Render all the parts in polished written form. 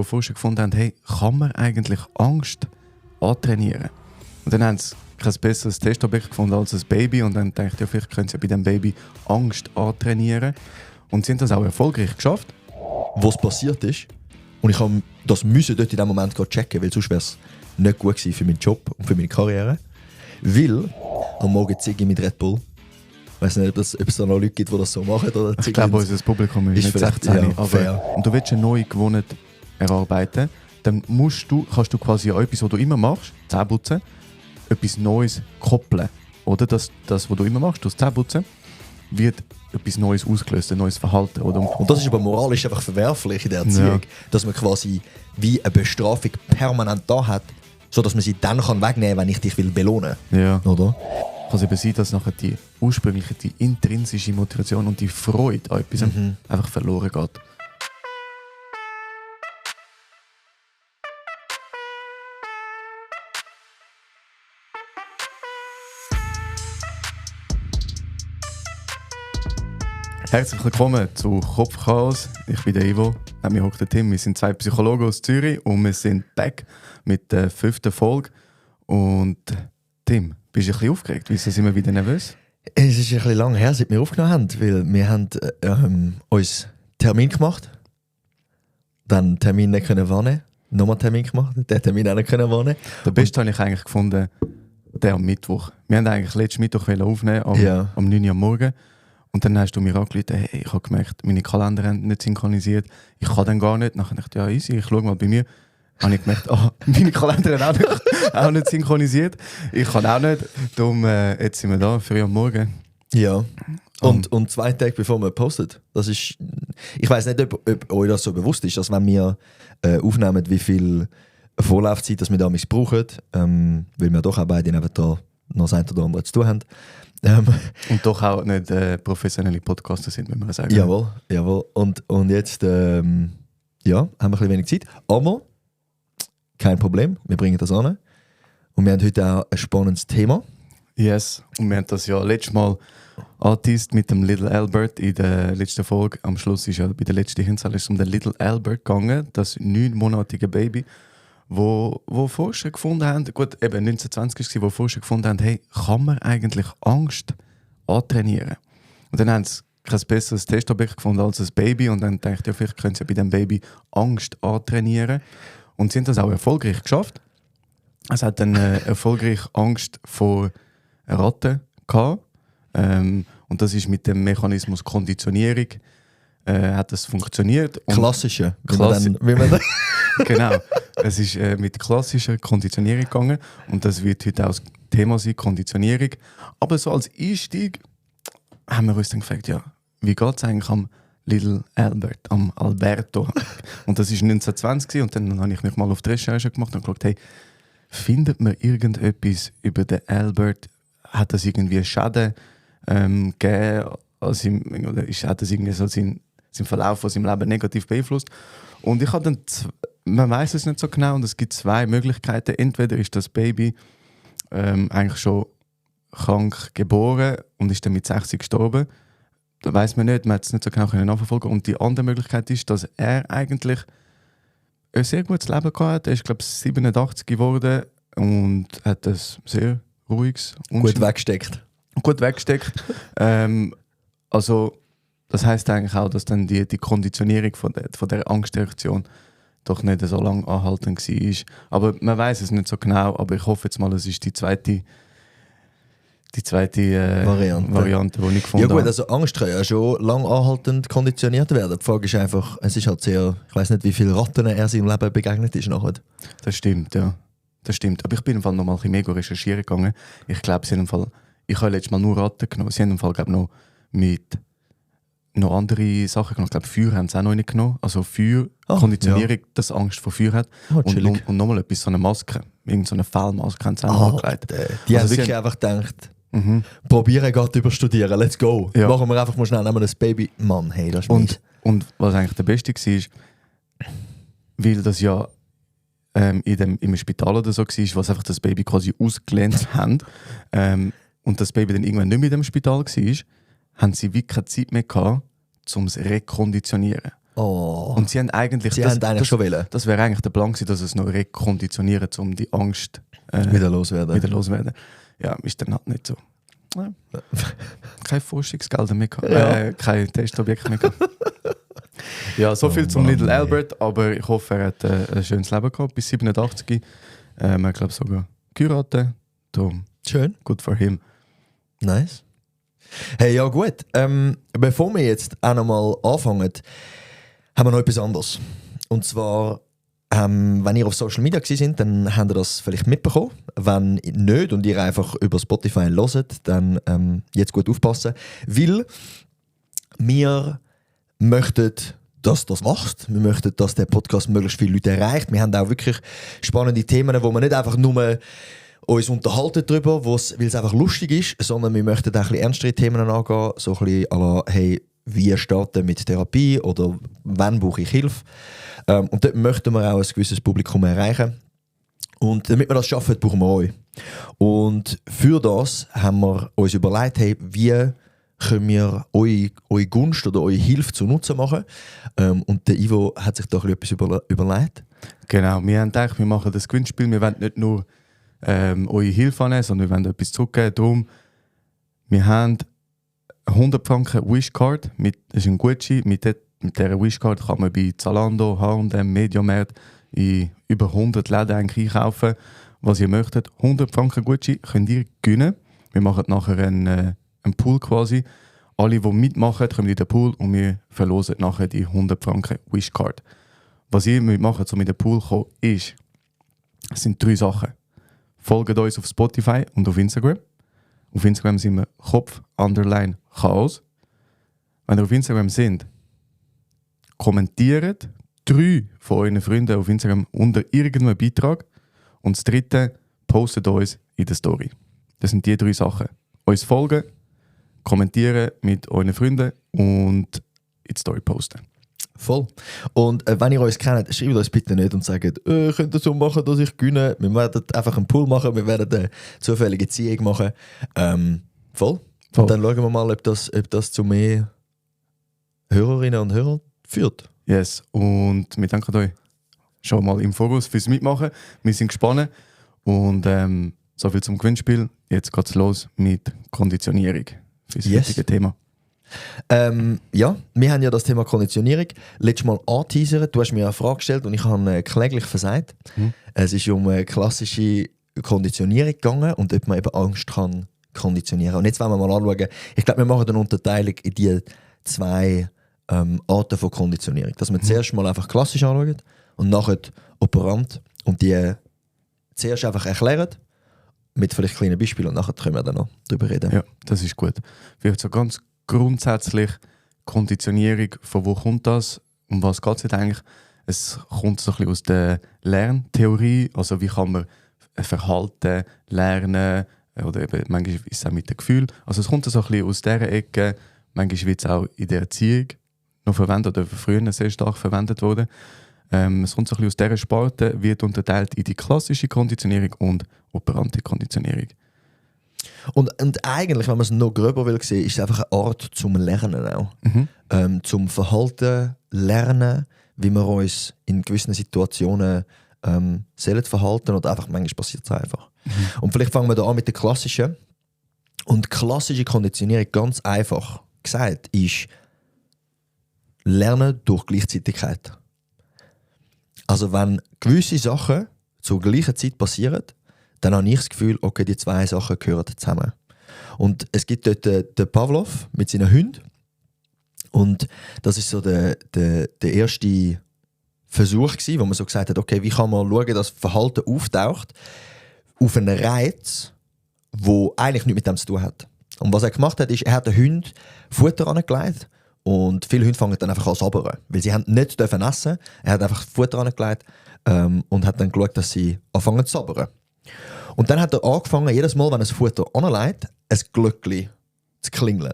die Forscher gefunden haben, hey, kann man eigentlich Angst antrainieren? Und dann haben sie kein besseres Testobjekt gefunden als ein Baby und dann dachte ich, ja, vielleicht können sie bei diesem Baby Angst antrainieren. Und sie haben das auch erfolgreich geschafft. Was passiert ist, und ich habe das müssen dort in dem Moment checken, weil sonst wäre es nicht gut gewesen für meinen Job und für meine Karriere. Weil am Morgen ziehe ich mit Red Bull. Ich weiß nicht, ob es da noch Leute gibt, die das so machen. Oder ich glaube, unser Publikum ist nicht 16. Ja, aber und du willst eine neue Gewohnheit erarbeiten, dann kannst du quasi an etwas, was du immer machst, Zähneputzen, etwas Neues koppeln. Oder das, was du immer machst, das Zähneputzen, wird etwas Neues ausgelöst, ein neues Verhalten. Oder? Und das ist aber moralisch einfach verwerflich in der Erziehung, dass man quasi wie eine Bestrafung permanent da hat, sodass man sie dann wegnehmen kann, wenn ich dich belohnen will. Ja. Oder? Kann es eben sein, dass nachher die ursprüngliche, die intrinsische Motivation und die Freude an etwas einfach verloren geht. Herzlich willkommen zu Kopfchaos. Ich bin der Ivo, neben mir hockt der Tim. Wir sind zwei Psychologen aus Zürich und wir sind back mit der 5. Folge. Und Tim, bist du ein bisschen aufgeregt? Wieso sind wir wieder nervös? Es ist ein bisschen lange her, seit wir aufgenommen haben, weil wir haben uns Termin gemacht, dann den Termin nicht wahrnehmen, nochmal Termin gemacht, den Termin auch nicht wahrnehmen. Der Beste habe ich eigentlich gefunden, der am Mittwoch. Wir wollten eigentlich letzten Mittwoch aufnehmen, am 9 Uhr am Morgen. Und dann hast du mir angerufen, hey, ich habe gemerkt, meine Kalender haben nicht synchronisiert. Ich kann dann gar nicht. Nachher dachte ich, ja easy, ich schaue mal bei mir. Habe ich gemerkt, meine Kalender haben auch nicht synchronisiert. Ich kann auch nicht. Darum, jetzt sind wir da, früh am Morgen. Ja. Und 2 Tage bevor wir postet. Das ist, ich weiss nicht, ob euch das so bewusst ist, dass wenn wir aufnehmen, wie viel Vorlaufzeit dass wir da brauchen, weil wir doch auch beide neben da noch das eine oder andere zu tun haben. Und doch auch nicht professionelle Podcaster sind, wenn man sagen. Jawohl. Und jetzt haben wir ein bisschen wenig Zeit. Aber kein Problem, wir bringen das an. Und wir haben heute auch ein spannendes Thema. Yes, und wir haben das ja letztes Mal angeteased mit dem Little Albert in der letzten Folge. Am Schluss ist ja bei der letzten Hinzahl um den Little Albert gegangen, das 9-monatige Baby, wo Forscher gefunden haben, gut, eben 1920 war, wo Forscher gefunden haben, hey, kann man eigentlich Angst antrainieren? Und dann haben sie kein besseres Testobjekt gefunden als ein Baby und dann dachte ich, ja, vielleicht können sie bei diesem Baby Angst antrainieren. Und sie haben das auch erfolgreich geschafft. Es hat dann erfolgreich Angst vor Ratten gehabt. Und das ist mit dem Mechanismus Konditionierung hat das funktioniert. Klassische. Genau. Es ist mit klassischer Konditionierung gegangen und das wird heute auch das Thema sein, Konditionierung. Aber so als Einstieg haben wir uns dann gefragt, ja, wie geht es eigentlich am Little Albert, am Alberto? Und das war 1920 und dann habe ich mich mal auf die Recherche gemacht und geschaut, hey, findet man irgendetwas über den Albert? Hat das irgendwie Schäden gegeben? Oder hat das irgendwie so seinen Verlauf von seinem Leben negativ beeinflusst? Und ich habe dann, man weiß es nicht so genau und es gibt 2 Möglichkeiten. Entweder ist das Baby eigentlich schon krank geboren und ist dann mit 60 gestorben. Das weiß man nicht, man hat es nicht so genau nachverfolgen. Und die andere Möglichkeit ist, dass er eigentlich ein sehr gutes Leben gehabt. Er ist, glaube ich, 87 geworden und hat ein sehr ruhiges Gut weggesteckt. Also, das heisst eigentlich auch, dass dann die Konditionierung von der Angstreaktion doch nicht so lange anhaltend war. Aber man weiß es nicht so genau, aber ich hoffe jetzt mal, es ist die zweite Variante, die ich gefunden habe. Ja gut, also Angst kann ja schon lang anhaltend konditioniert werden. Die Frage ist einfach, es ist halt sehr, ich weiß nicht, wie viele Ratten er seinem Leben begegnet ist nachher. Das stimmt, ja. Das stimmt. Aber ich bin im Fall noch mal ein bisschen mega recherchieren gegangen. Ich glaube, ich habe letztes Mal nur Ratten genommen. Sie haben im Fall, glaube ich, noch andere Sachen genommen. Ich glaube, Feuer haben sie auch noch nicht genommen. Also Feuer, Konditionierung, dass Angst vor Feuer hat. Und nochmal etwas, so eine Maske. Irgend so eine Fellmaske haben sie auch noch angelegt. Die haben wirklich einfach gedacht, probieren geht überstudieren, let's go. Ja. Machen wir einfach mal schnell nehmen das Baby. Mann, hey, das ist mies. Und was eigentlich der Beste war, weil das ja im Spital oder so war, was einfach das Baby quasi ausgelehnt haben und das Baby dann irgendwann nicht mehr in dem Spital war, haben sie wirklich keine Zeit mehr gehabt, um es rekonditionieren. Oh. Und sie haben eigentlich... schon wollen. Das wäre eigentlich der Plan gewesen, dass es noch rekonditionieren, um die Angst Wieder loswerden. Ja, ist dann halt nicht so. Ja. Keine Forschungsgelder mehr gehabt. Ja. Kein Testobjekt mehr gehabt. Ja, so viel zum Little Albert, aber ich hoffe, er hat ein schönes Leben gehabt, bis 87. Er glaube sogar geheiratet. Darum, schön. Good for him. Nice. Hey, ja gut. Bevor wir jetzt auch nochmal anfangen, haben wir noch etwas anderes. Und zwar, wenn ihr auf Social Media seid, dann habt ihr das vielleicht mitbekommen. Wenn nicht und ihr einfach über Spotify hört, dann jetzt gut aufpassen. Weil wir möchten, dass das wächst. Wir möchten, dass der Podcast möglichst viele Leute erreicht. Wir haben auch wirklich spannende Themen, wo wir nicht einfach nur uns unterhalten darüber, weil es einfach lustig ist, sondern wir möchten auch ein bisschen ernstere Themen angehen. So ein bisschen à la, hey, wie starten mit Therapie oder wann brauche ich Hilfe. Und dort möchten wir auch ein gewisses Publikum erreichen. Und damit wir das schaffen, brauchen wir euch. Und für das haben wir uns überlegt, hey, wie können wir eure Gunst oder eure Hilfe zu Nutzen machen. Und der Ivo hat sich da etwas überlegt. Genau, wir haben gedacht, wir machen das Gewinnspiel. Wir wollen nicht nur eure Hilfe annehmen, sondern wir wollen etwas zurückgeben. Darum, wir haben 100 Franken Wishcard, das ist ein Gutschein. Mit dieser Wishcard kann man bei Zalando, H&M, Mediamarkt in über 100 Läden eigentlich einkaufen, was ihr möchtet. 100 Franken Gutschein könnt ihr gewinnen. Wir machen nachher einen Pool quasi. Alle, die mitmachen, kommen in den Pool und wir verlosen nachher die 100 Franken Wishcard. Was ihr machen um in den Pool zu kommen, es sind 3 Sachen. Folgt uns auf Spotify und auf Instagram. Auf Instagram sind wir Kopf_Chaos. Wenn ihr auf Instagram sind, kommentiert 3 von euren Freunden auf Instagram unter irgendeinem Beitrag. Und das 3. postet uns in der Story. Das sind die 3 Sachen. Uns folgen, kommentieren mit euren Freunden und in die Story posten. Voll. Und wenn ihr uns kennt, schreibt uns bitte nicht und sagt, könnt ihr so machen, dass ich gewinne. Wir werden einfach einen Pool machen, wir werden eine zufällige Ziehung machen. Voll. Und dann schauen wir mal, ob das zu mehr Hörerinnen und Hörern führt. Yes, und wir danken euch schon mal im Voraus fürs Mitmachen. Wir sind gespannt. Und so viel zum Gewinnspiel. Jetzt geht's los mit Konditionierung für das heutige Thema. Ja, wir haben ja das Thema Konditionierung letztes Mal angeteasert. Du hast mir eine Frage gestellt und ich habe kläglich versagt. Es ist um eine klassische Konditionierung gegangen und ob man eben Angst kann konditionieren. Und jetzt wollen wir mal anschauen, ich glaube, wir machen eine Unterteilung in die 2 Arten von Konditionierung. Dass wir zuerst mal einfach klassisch anschauen und nachher operant und die zuerst einfach erklären mit vielleicht kleinen Beispielen und nachher können wir dann noch darüber reden. Ja, das ist gut. Vielleicht so ganz grundsätzlich Konditionierung, von wo kommt das? Um was geht es jetzt eigentlich? Es kommt so ein bisschen aus der Lerntheorie, also wie kann man Verhalten lernen oder eben, manchmal ist es auch mit dem Gefühl. Also es kommt so ein bisschen aus dieser Ecke, manchmal wird es auch in der Erziehung noch verwendet oder früher sehr stark verwendet worden. Es kommt so ein bisschen aus dieser Sparte, wird unterteilt in die klassische Konditionierung und operante Konditionierung. Und eigentlich, wenn man es noch gröber will sehen, ist es einfach eine Art zum Lernen auch. Zum Verhalten lernen, wie wir uns in gewissen Situationen sollen verhalten oder einfach manchmal passiert es einfach. Und vielleicht fangen wir da an mit der klassischen. Und klassische Konditionierung, ganz einfach gesagt, ist Lernen durch Gleichzeitigkeit. Also wenn gewisse Sachen zur gleichen Zeit passieren, dann habe ich das Gefühl, okay, die 2 Sachen gehören zusammen. Und es gibt dort den Pavlov mit seinen Hunden. Und das ist so der erste Versuch gewesen, wo man so gesagt hat, okay, wie kann man schauen, dass Verhalten auftaucht auf einen Reiz, der eigentlich nichts mit dem zu tun hat. Und was er gemacht hat, ist, er hat den Hunden Futter angelegt und viele Hunde fangen dann einfach an zu sabbern, weil sie nicht essen dürfen. Er hat einfach Futter angelegt und hat dann geschaut, dass sie anfangen zu sabbern. Und dann hat er angefangen, jedes Mal, wenn er das Futter anlegt, ein Glöckchen zu klingeln.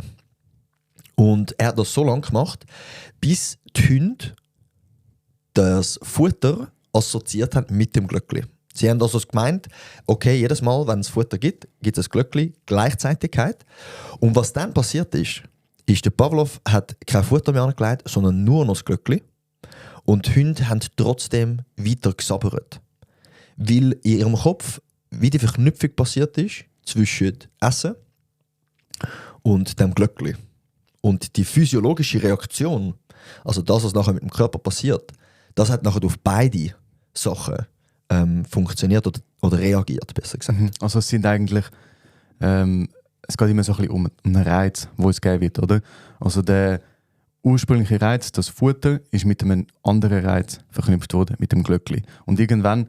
Und er hat das so lange gemacht, bis die Hunde das Futter assoziiert haben mit dem Glöckchen. Sie haben also gemeint, okay, jedes Mal, wenn es Futter gibt, gibt es ein Glöckchen, Gleichzeitigkeit. Und was dann passiert ist, der Pavlov hat kein Futter mehr angelegt, sondern nur noch das Glöckchen. Und die Hunde haben trotzdem weiter gesabbert. Weil in ihrem Kopf wie die Verknüpfung passiert ist zwischen Essen und dem Glöckli. Und die physiologische Reaktion, also das, was nachher mit dem Körper passiert, das hat nachher auf beide Sachen funktioniert oder reagiert, besser gesagt. Also es sind eigentlich, es geht immer so ein bisschen um einen Reiz, wo es gegeben wird, oder? Also der ursprüngliche Reiz, das Futter, ist mit einem anderen Reiz verknüpft worden, mit dem Glöckli. Und irgendwann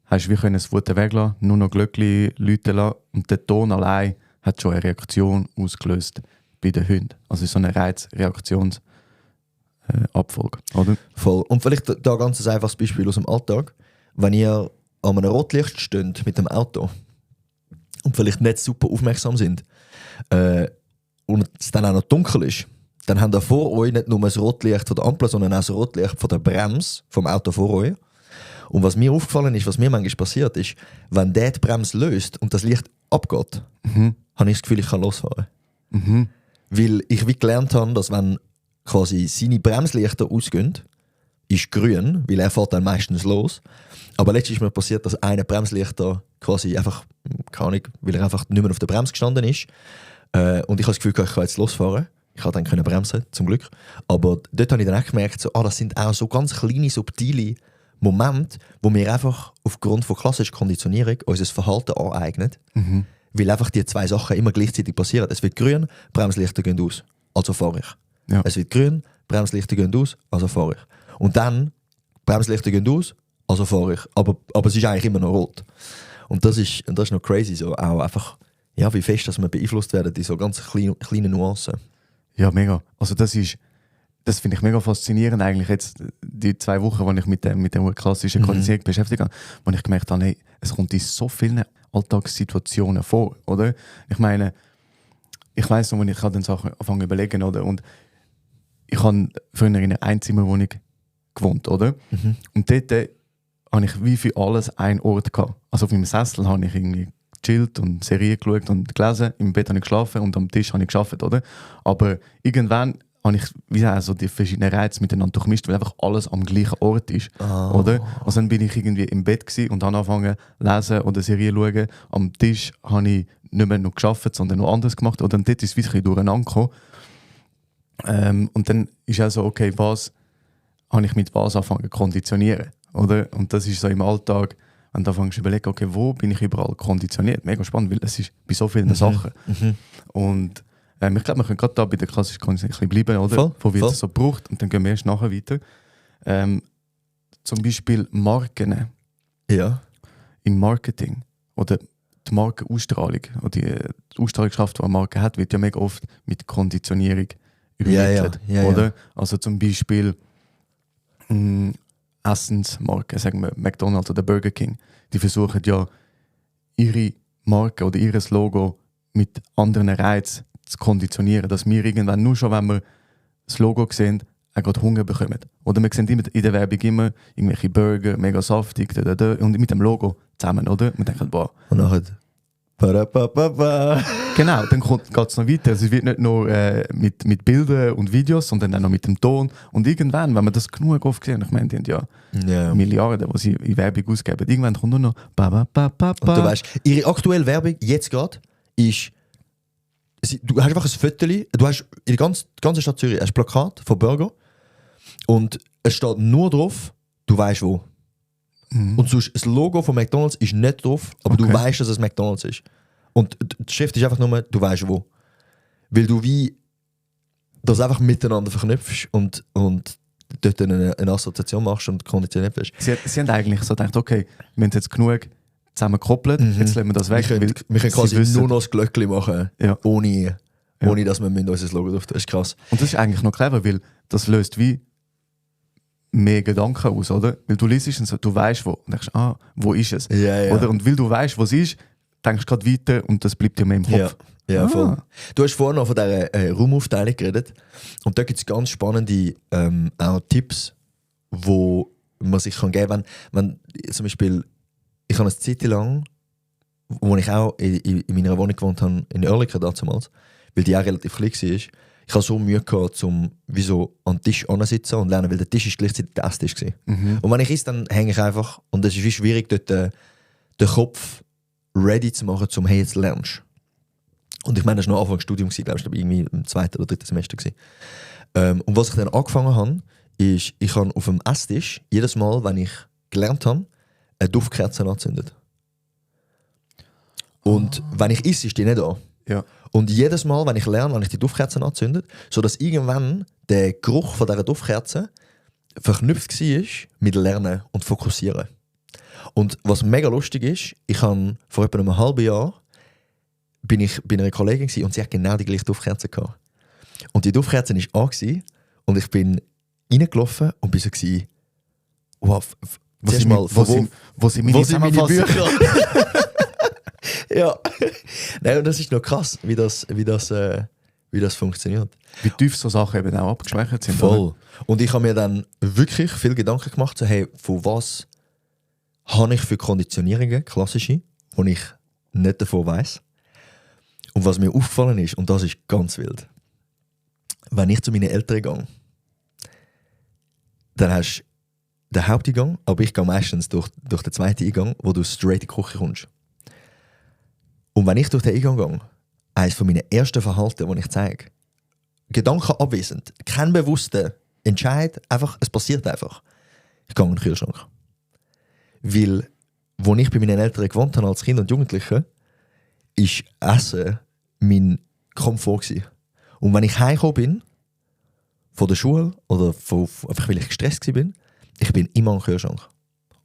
hast du wie das Futter weglassen, nur noch Glöckli läuten lassen und der Ton allein hat schon eine Reaktion ausgelöst bei den Hunden. Also so eine Reizreaktionsabfolge, oder? Voll. Und vielleicht da ein ganz einfaches Beispiel aus dem Alltag. Wenn ihr an einem Rotlicht steht mit dem Auto und vielleicht nicht super aufmerksam sind und es dann auch noch dunkel ist, dann habt ihr vor euch nicht nur das Rotlicht von der Ampel, sondern auch das Rotlicht von der Bremse vom Auto vor euch. Und was mir aufgefallen ist, was mir manchmal passiert ist, wenn der die Bremse löst und das Licht abgeht, habe ich das Gefühl, ich kann losfahren. Weil ich wie gelernt habe, dass wenn quasi seine Bremslichter ausgehen, ist grün, weil er fährt dann meistens los. Aber letztens ist mir passiert, dass einer Bremslichter quasi einfach, keine Ahnung, weil er einfach nicht mehr auf der Bremse gestanden ist. Und ich habe das Gefühl, ich kann jetzt losfahren. Ich konnte dann bremsen, zum Glück. Aber dort habe ich dann auch gemerkt, so, das sind auch so ganz kleine, subtile Momente, wo wir einfach aufgrund von klassischer Konditionierung unser Verhalten aneignen. Weil einfach die zwei Sachen immer gleichzeitig passieren. Es wird grün, Bremslichter gehen aus, also fahre ich. Ja. Es wird grün, Bremslichter gehen aus, also fahre ich. Und dann, Bremslichter gehen aus, also fahre ich. Aber es ist eigentlich immer noch rot. Und das ist noch crazy, so auch einfach, ja, wie fest dass wir beeinflusst werden in so ganz kleinen Nuancen. Ja, mega. Also das finde ich mega faszinierend eigentlich jetzt, die 2 Wochen, wo ich mit der klassischen Konditionierung beschäftigt habe, wo ich gemerkt habe, hey, es kommt in so vielen Alltagssituationen vor, oder? Ich meine, ich weiss noch, wenn ich dann Sachen anfange zu überlegen, oder? Und ich habe früher in einer Einzimmerwohnung gewohnt, oder? Und dort habe ich wie für alles einen Ort gehabt. Also auf meinem Sessel habe ich irgendwie gechillt und Serien geschaut und gelesen, im Bett habe ich geschlafen und am Tisch habe ich gearbeitet, oder? Aber irgendwann habe ich wie so die verschiedenen Reize miteinander durchmischt, weil einfach alles am gleichen Ort ist, oder? Also dann bin ich irgendwie im Bett und habe angefangen zu lesen oder Serien zu schauen. Am Tisch habe ich nicht mehr noch gearbeitet, sondern noch anders gemacht. Oder dort ist es wieder durcheinander gekommen. Und dann ist auch so, okay, was habe ich mit was angefangen zu konditionieren, oder? Und das ist so im Alltag, wenn du anfängst zu überlegen, okay, wo bin ich überall konditioniert? Mega spannend, weil es ist bei so vielen Sachen. Und ich glaube, wir können gerade da bei der klassischen Konditionierung bleiben, oder? Voll, wo wird voll. es so gebraucht und dann gehen wir erst nachher weiter. Zum Beispiel Marken Ja. im Marketing oder die Markenausstrahlung oder die Ausstrahlungskraft, die eine Marke hat, wird ja mega oft mit Konditionierung übermittelt, Ja. oder? Also zum Beispiel Essensmarken, sagen wir McDonald's oder Burger King, die versuchen ja ihre Marke oder ihr Logo mit anderen Reizen zu konditionieren, dass wir irgendwann nur schon, wenn wir das Logo sehen, auch gerade Hunger bekommen. Oder wir sehen immer in der Werbung immer irgendwelche Burger, mega saftig, und mit dem Logo zusammen, oder? Wir denken, boah. Und nachher Genau, dann geht es noch weiter. Also es wird nicht nur mit Bildern und Videos, sondern auch noch mit dem Ton. Und irgendwann, wenn man das genug oft sehen, ich meine, die haben ja Milliarden, die sie in Werbung ausgeben, irgendwann kommt nur noch Und du weißt, ihre aktuelle Werbung jetzt gerade ist, du hast einfach ein Viertel, du hast in der ganzen Stadt Zürich ein Plakat von Burger und es steht nur drauf, du weißt wo. Und sonst, das Logo von McDonald's ist nicht drauf, aber du weißt, dass es McDonald's ist. Und die Schrift ist einfach nur, du weißt wo. Weil du wie das einfach miteinander verknüpfst und dort eine Assoziation machst und konditioniert wirst. Sie haben eigentlich so gedacht, okay, wir haben jetzt genug zusammen gekoppelt, jetzt lassen wir das weg. Wir können quasi nur noch das Glöckchen machen, Ja. ohne dass wir unser Logo drauf. Das ist krass. Und das ist eigentlich noch clever, weil das löst wie mehr Gedanken aus, oder? Weil du liest es und so, du weißt wo. Und denkst, wo ist es? Ja. Oder? Und weil du weißt, wo es ist, denkst du gerade weiter und das bleibt dir mehr im Kopf. Ja, voll. Du hast vorhin noch von dieser Raumaufteilung geredet. Und da gibt es ganz spannende auch Tipps, wo man sich geben kann. Wenn zum Beispiel, ich habe eine Zeit lang, wo ich auch in meiner Wohnung gewohnt habe, in Oerlikon damals, weil die auch relativ klein war, ich habe so Mühe gehabt, wie so an den Tisch ansitzen und lernen, weil der Tisch ist gleichzeitig der Esstisch gewesen. Und wenn ich esse, dann hänge ich einfach und es ist wie schwierig, dort den Kopf ready zu machen, zum hey, jetzt lernst. Und ich meine, das war noch Anfang des Studiums, glaube ich, irgendwie im 2. oder 3. Semester gewesen. Und was ich dann angefangen habe, ist, ich habe auf dem Esstisch jedes Mal, wenn ich gelernt habe, eine Duftkerze angezündet. Und wenn ich esse, ist die nicht an. Ja. Und jedes Mal, wenn ich lerne, habe ich die Duftkerze angezündet, sodass irgendwann der Geruch von dieser Duftkerze verknüpft war mit Lernen und Fokussieren. Und was mega lustig ist, ich habe vor etwa einem halben Jahr bin ich bei einer Kollegin gewesen, und sie hat genau die gleiche Duftkerze gehabt. Und die Duftkerze war an gewesen, und ich bin reingelaufen und bin so gewesen, wow, Wo sind meine Bücher? Ja. Nein, und das ist noch krass, wie das funktioniert. Wie tief so Sachen eben auch abgespeichert sind. Voll. Oder? Und ich habe mir dann wirklich viel Gedanken gemacht, so, hey, von was habe ich für Konditionierungen, klassische, die ich nicht davon weiss. Und was mir aufgefallen ist, und das ist ganz wild, wenn ich zu meinen Eltern gehe, dann hast du den Haupteingang, aber ich gehe meistens durch den zweiten Eingang, wo du straight in die Küche kommst. Und wenn ich durch den Eingang gehe, eines von meinen ersten Verhalten, die ich zeige, Gedanken abwesend, kein bewusster Entscheid, einfach, es passiert einfach. Ich gehe in den Kühlschrank. Weil, wo ich bei meinen Eltern gewohnt habe als Kind und Jugendliche, ist Essen mein Komfort gewesen. Und wenn ich heimgekommen bin, von der Schule oder einfach weil ich gestresst war, ich bin immer am Kühlschrank.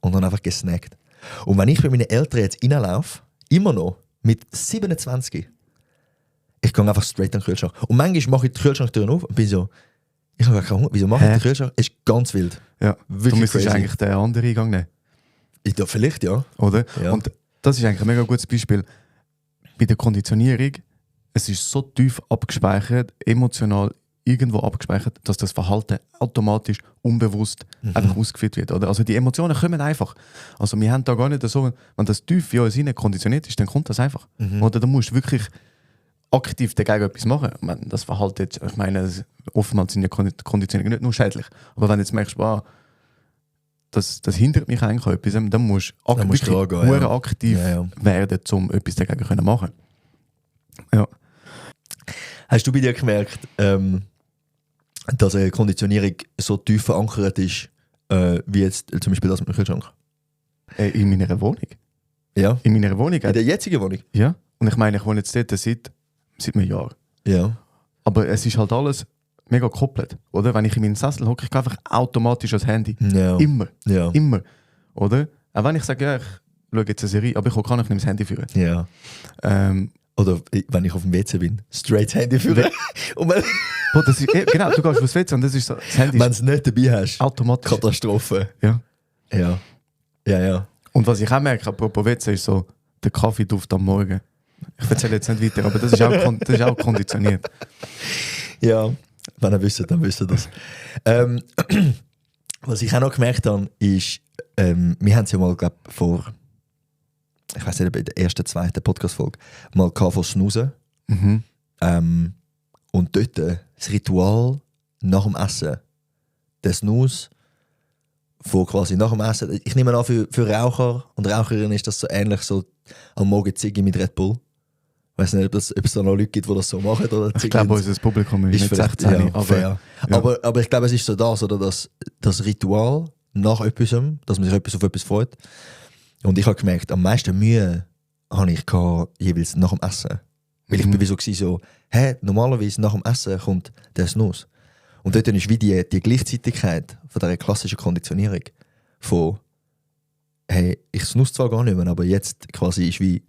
Und dann einfach gesnackt. Und wenn ich bei meinen Eltern jetzt reinlaufe, immer noch, mit 27, ich gehe einfach straight an den Kühlschrank. Und manchmal mache ich die Kühlschranktüren auf und bin so, ich habe gar keinen Hunger. Wieso mache ich den Kühlschrank? Ist ganz wild. Ja, wirklich du müsstest crazy. eigentlich den anderen Eingang nehmen. Vielleicht, ja. Oder? Ja. Und das ist eigentlich ein mega gutes Beispiel. Bei der Konditionierung, es ist so tief abgespeichert, emotional irgendwo abgespeichert, dass das Verhalten automatisch, unbewusst einfach ausgeführt wird. Oder? Also die Emotionen kommen einfach. Also wir haben da gar nicht so, wenn das tief in uns hinein konditioniert ist, dann kommt das einfach. Oder du musst wirklich aktiv dagegen etwas machen. Ich meine, das Verhalten, ich meine, oftmals sind ja Konditionierungen nicht nur schädlich. Aber wenn du jetzt merkst, wow, das hindert mich eigentlich an etwas, dann musst du wirklich aktiv werden, um etwas dagegen zu machen. Ja. Hast du bei dir gemerkt, dass eine Konditionierung so tief verankert ist, wie jetzt zum Beispiel das mit dem Kühlschrank? In meiner Wohnung. Ja. In meiner Wohnung. In der jetzigen Wohnung? Ja. Und ich meine, ich wohne jetzt dort seit einem Jahr. Ja. Aber es ist halt alles mega gekoppelt, oder? Wenn ich in meinen Sessel hocke, ich gehe einfach automatisch ans Handy. Ja. Immer. Ja. Immer. Oder? Auch wenn ich sage, ja, ich schaue jetzt eine Serie, aber ich kann nicht das Handy führen. Ja. Oder wenn ich auf dem WC bin, straight das Handy führen. Boah, das ist, genau, du gehst aufs WC und das ist so, das Handy wenn du es nicht dabei hast, automatisch. Katastrophe. Ja. Ja. Ja, ja. Und was ich auch merke, apropos WC, ist so, der Kaffeeduft am Morgen. Ich erzähle jetzt nicht weiter, aber das ist auch konditioniert. Ja, wenn ihr wisst, dann wisst ihr das. Was ich auch noch gemerkt habe, ist, wir haben es ja mal, glaube ich, vor, ich weiß nicht, bei der ersten, zweiten Podcast-Folge mal von Snoozen. Mhm. Und dort das Ritual nach dem Essen, der Snooze, von quasi nach dem Essen, ich nehme an, für Raucher und Raucherinnen ist das so ähnlich, so am Morgen Ziggy mit Red Bull. Ich weiß nicht, ob es da noch Leute gibt, die das so machen. Oder ich glaube, unser Publikum ist nicht 16. Ja, aber, ja. Ja. Aber ich glaube, es ist so das, oder das Ritual nach etwas, dass man sich auf etwas freut. Und ich habe gemerkt, am meisten Mühe habe ich jeweils nach dem Essen. Weil ich bin wie so, normalerweise nach dem Essen kommt der Snooze. Und dort ist wie die Gleichzeitigkeit von dieser klassischen Konditionierung von hey, ich snooze zwar gar nicht mehr, aber jetzt quasi ist wie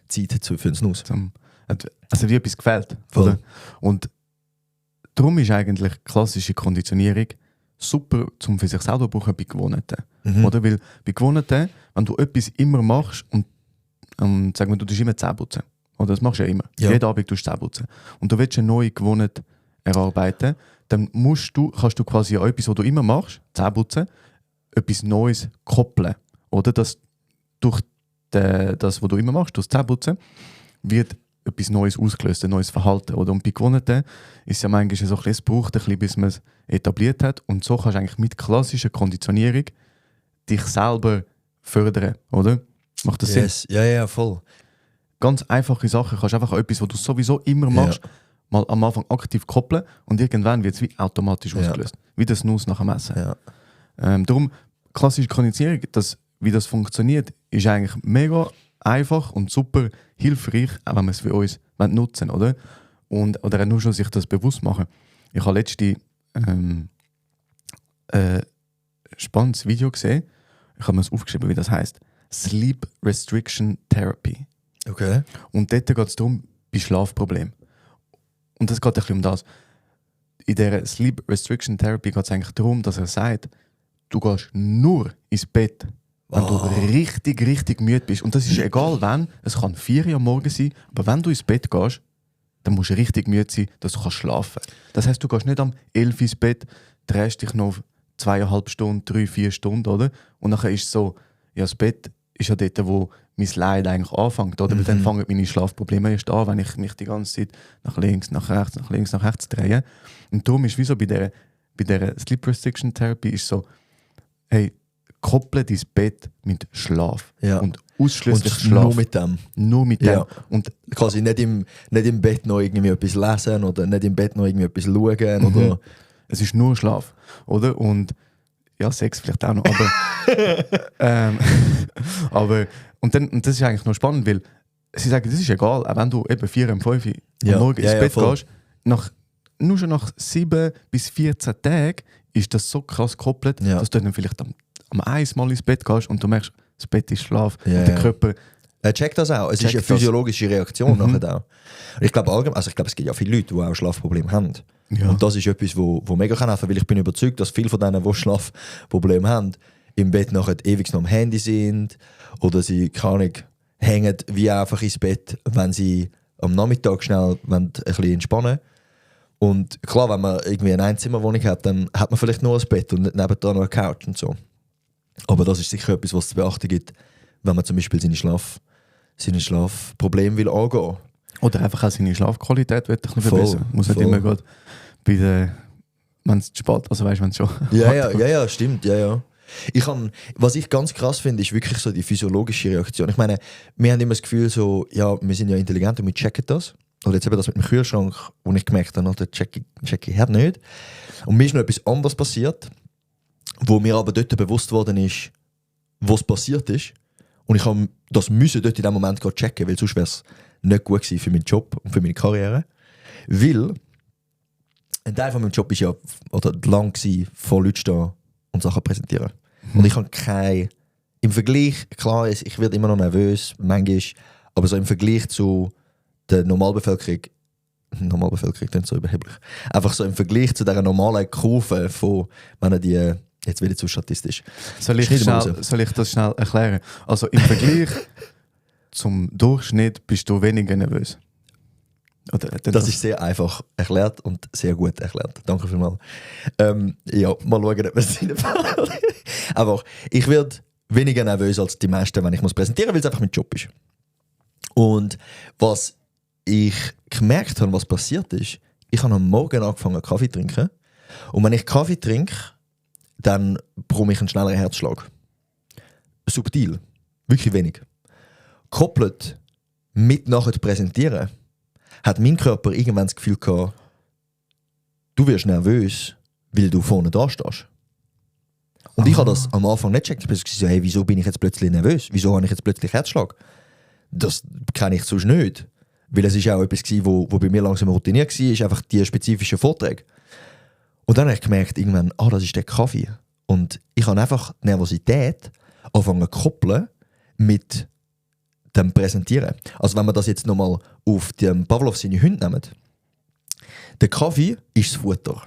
Zeit für den Snooze. Also wie etwas gefällt. Oder? Und darum ist eigentlich klassische Konditionierung super, um für sich selber zu brauchen bei Gewohnheiten. Oder? Weil bei Gewohnheiten, wenn du etwas immer machst und sagen wir, du tust immer Zähne putzen. Oder das machst du ja immer. Ja. Jeden Abend tust du Zähne putzen. Und du willst eine neue Gewohnheit erarbeiten, dann kannst du quasi an etwas, was du immer machst, Zähne putzen, etwas Neues koppeln. Oder? Dass durch das, was du immer machst, durch das Zähneputzen, wird etwas Neues ausgelöst, ein neues Verhalten. Oder? Und bei Gewohnheiten ist es ja manchmal so ein bisschen, es braucht ein bisschen, bis man es etabliert hat. Und so kannst du eigentlich mit klassischer Konditionierung dich selber fördern, oder? Macht das Sinn? Ja, voll. Ganz einfache Sachen. Kannst einfach etwas, was du sowieso immer machst, mal am Anfang aktiv koppeln und irgendwann wird es wie automatisch ausgelöst. Wie das Nuss nach dem Essen. Ja. Darum, klassische Konditionierung, wie das funktioniert, ist eigentlich mega einfach und super hilfreich, auch wenn wir es für uns nutzen wollen, oder? Oder nur schon sich das bewusst machen. Ich habe letztens spannendes Video gesehen. Ich habe mir das aufgeschrieben, wie das heißt. Sleep Restriction Therapy. Okay. Und dort geht es darum, bei Schlafproblemen. Und das geht ein bisschen um das. In dieser Sleep Restriction Therapy geht es eigentlich darum, dass er sagt, du gehst nur ins Bett, wenn du richtig, richtig müde bist. Und das ist egal wann, es kann 4 Uhr am Morgen sein, aber wenn du ins Bett gehst, dann musst du richtig müde sein, dass du schlafen kannst. Das heisst, du gehst nicht am 11 Uhr ins Bett, drehst dich noch 2,5 Stunden, 3-4 Stunden, oder? Und nachher ist es so, ja, das Bett ist ja dort, wo mein Leid eigentlich anfängt, oder? Weil dann fangen meine Schlafprobleme erst an, wenn ich mich die ganze Zeit nach links, nach rechts, nach links, nach rechts drehe. Und darum ist wie so bei dieser Sleep Restriction Therapy ist so, hey, kopple dein Bett mit Schlaf. Ja. Und ausschließlich Und Schlaf. nur mit dem. Nur mit dem. Ja. Und Quasi nicht im Bett noch irgendwie etwas lesen oder nicht im Bett noch irgendwie etwas schauen. Oder es ist nur Schlaf, oder? Und ja, Sex vielleicht auch noch, aber und das ist eigentlich noch spannend, weil sie sagen, das ist egal, auch wenn du eben 4 5 Uhr am Morgen ins Bett gehst, nur schon nach 7 bis 14 Tagen ist das so krass gekoppelt, dass du dann vielleicht am 1 Mal ins Bett gehst und du merkst, das Bett ist Schlaf und der Körper... Er checkt das auch. Es ist eine physiologische Reaktion nachher auch. Und ich glaube, es gibt ja viele Leute, die auch Schlafprobleme haben. Ja. Und das ist etwas, wo mega helfen kann, weil ich bin überzeugt, dass viele von denen, die Schlafprobleme haben, im Bett nachher ewig noch am Handy sind oder sie, keine Ahnung, hängen wie einfach ins Bett, wenn sie am Nachmittag schnell ein bisschen entspannen. Und klar, wenn man irgendwie eine Einzimmerwohnung hat, dann hat man vielleicht nur ein Bett und nebendran noch eine Couch und so. Aber das ist sicher etwas, was es zu beachten gibt, wenn man zum Beispiel seine Schlafprobleme will angehen. Oder einfach auch seine Schlafqualität wird ein bisschen verbessern. Muss nicht immer gerade bei der, wenn es zu spät, also weißt du, wenn es schon... Ja, stimmt, ja. Was ich ganz krass finde, ist wirklich so die physiologische Reaktion. Ich meine, wir haben immer das Gefühl so, ja, wir sind ja intelligent und wir checken das. Oder jetzt eben das mit dem Kühlschrank, wo ich gemerkt habe, der check ich halt nicht. Und mir ist noch etwas anderes passiert, wo mir aber dort bewusst worden ist, was passiert ist. Und ich habe das müssen dort in dem Moment checken, weil sonst wäre es nicht gut gewesen für meinen Job und für meine Karriere. Weil ein Teil von meinem Job war ja lang gewesen, vor Leuten stehen und Sachen präsentieren. Und ich habe im Vergleich, klar, ich werde immer noch nervös, manchmal, aber so im Vergleich zu der Normalbevölkerung klingt so überheblich, einfach so im Vergleich zu dieser normalen Kurve von, wenn die, jetzt wird es zu statistisch. Soll ich das schnell erklären? Also im Vergleich zum Durchschnitt bist du weniger nervös. Das ist sehr einfach erklärt und sehr gut erklärt. Danke vielmals. Ja, mal schauen, ob es reinfällt. Aber ich werde weniger nervös als die meisten, wenn ich muss präsentieren, weil es einfach mein Job ist. Und was ich gemerkt habe, was passiert ist, ich habe am Morgen angefangen Kaffee zu trinken. Und wenn ich Kaffee trinke, dann bekomme ich einen schnelleren Herzschlag. Subtil. Wirklich wenig. Koppelt mit nachher präsentieren, hat mein Körper irgendwann das Gefühl gehabt, du wirst nervös, weil du vorne da stehst. Und ich habe das am Anfang nicht gecheckt. Ich habe gesagt, hey, wieso bin ich jetzt plötzlich nervös? Wieso habe ich jetzt plötzlich Herzschlag? Das kenne ich sonst nicht. Weil es war auch etwas, wo bei mir langsam routiniert war, ist einfach die spezifischen Vorträge. Und dann habe ich gemerkt, irgendwann, das ist der Kaffee. Und ich habe einfach die Nervosität angefangen zu koppeln mit dem Präsentieren. Also wenn wir das jetzt nochmal auf den Pavlov seine Hunde nehmen. Der Kaffee ist das Futter.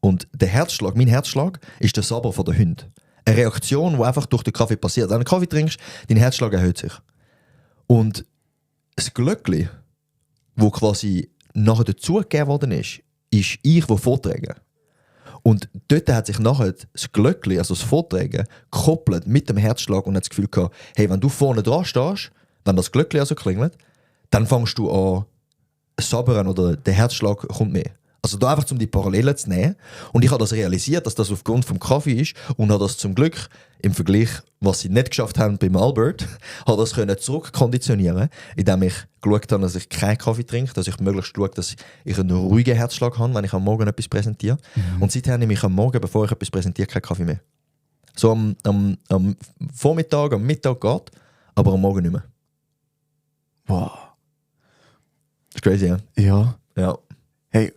Und mein Herzschlag ist der Sabber von der Hund. Eine Reaktion, die einfach durch den Kaffee passiert. Wenn du Kaffee trinkst, dein Herzschlag erhöht sich. Und das Glöckli, wo quasi nachher dazugegeben worden ist ich, der Vorträge. Und dort hat sich nachher das Glöckli, also das Vorträgen, gekoppelt mit dem Herzschlag und hat das Gefühl gehabt, hey, wenn du vorne dran stehst, wenn das Glöckli also klingelt, dann fängst du an sabbern oder der Herzschlag kommt mehr. Also da einfach, um die Parallelen zu nehmen. Und ich habe das realisiert, dass das aufgrund vom Kaffee ist und habe das zum Glück im Vergleich, was sie nicht geschafft haben beim Albert, habe das können zurückkonditionieren, indem ich geschaut habe, dass ich keinen Kaffee trinke, dass ich möglichst schaue, dass ich einen ruhigen Herzschlag habe, wenn ich am Morgen etwas präsentiere. Und seither nehme ich am Morgen, bevor ich etwas präsentiere, keinen Kaffee mehr. So am Vormittag, am Mittag geht, aber am Morgen nicht mehr. Wow. Das ist crazy, ja? Ja. Ja. Hey,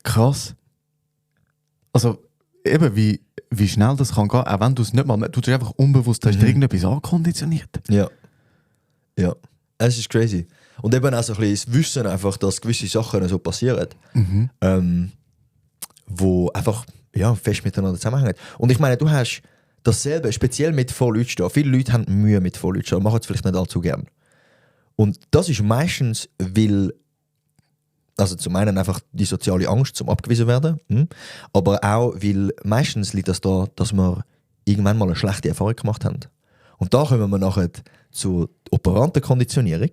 krass. Also, eben, wie schnell das kann gehen, auch wenn du es nicht mal, du tust einfach unbewusst, hast du irgendetwas ankonditioniert. Ja. Ja. Es ist crazy. Und eben auch so ein bisschen das Wissen einfach, dass gewisse Sachen so passieren, wo einfach ja, fest miteinander zusammenhängen. Und ich meine, du hast dasselbe, speziell mit vor Leuten stehen. Viele Leute haben Mühe mit vor Leuten stehen, machen es vielleicht nicht allzu gern. Und das ist meistens, weil, also zum einen einfach die soziale Angst zum abgewiesen werden, aber auch, weil meistens liegt das da, dass wir irgendwann mal eine schlechte Erfahrung gemacht haben. Und da kommen wir nachher zur operanten Konditionierung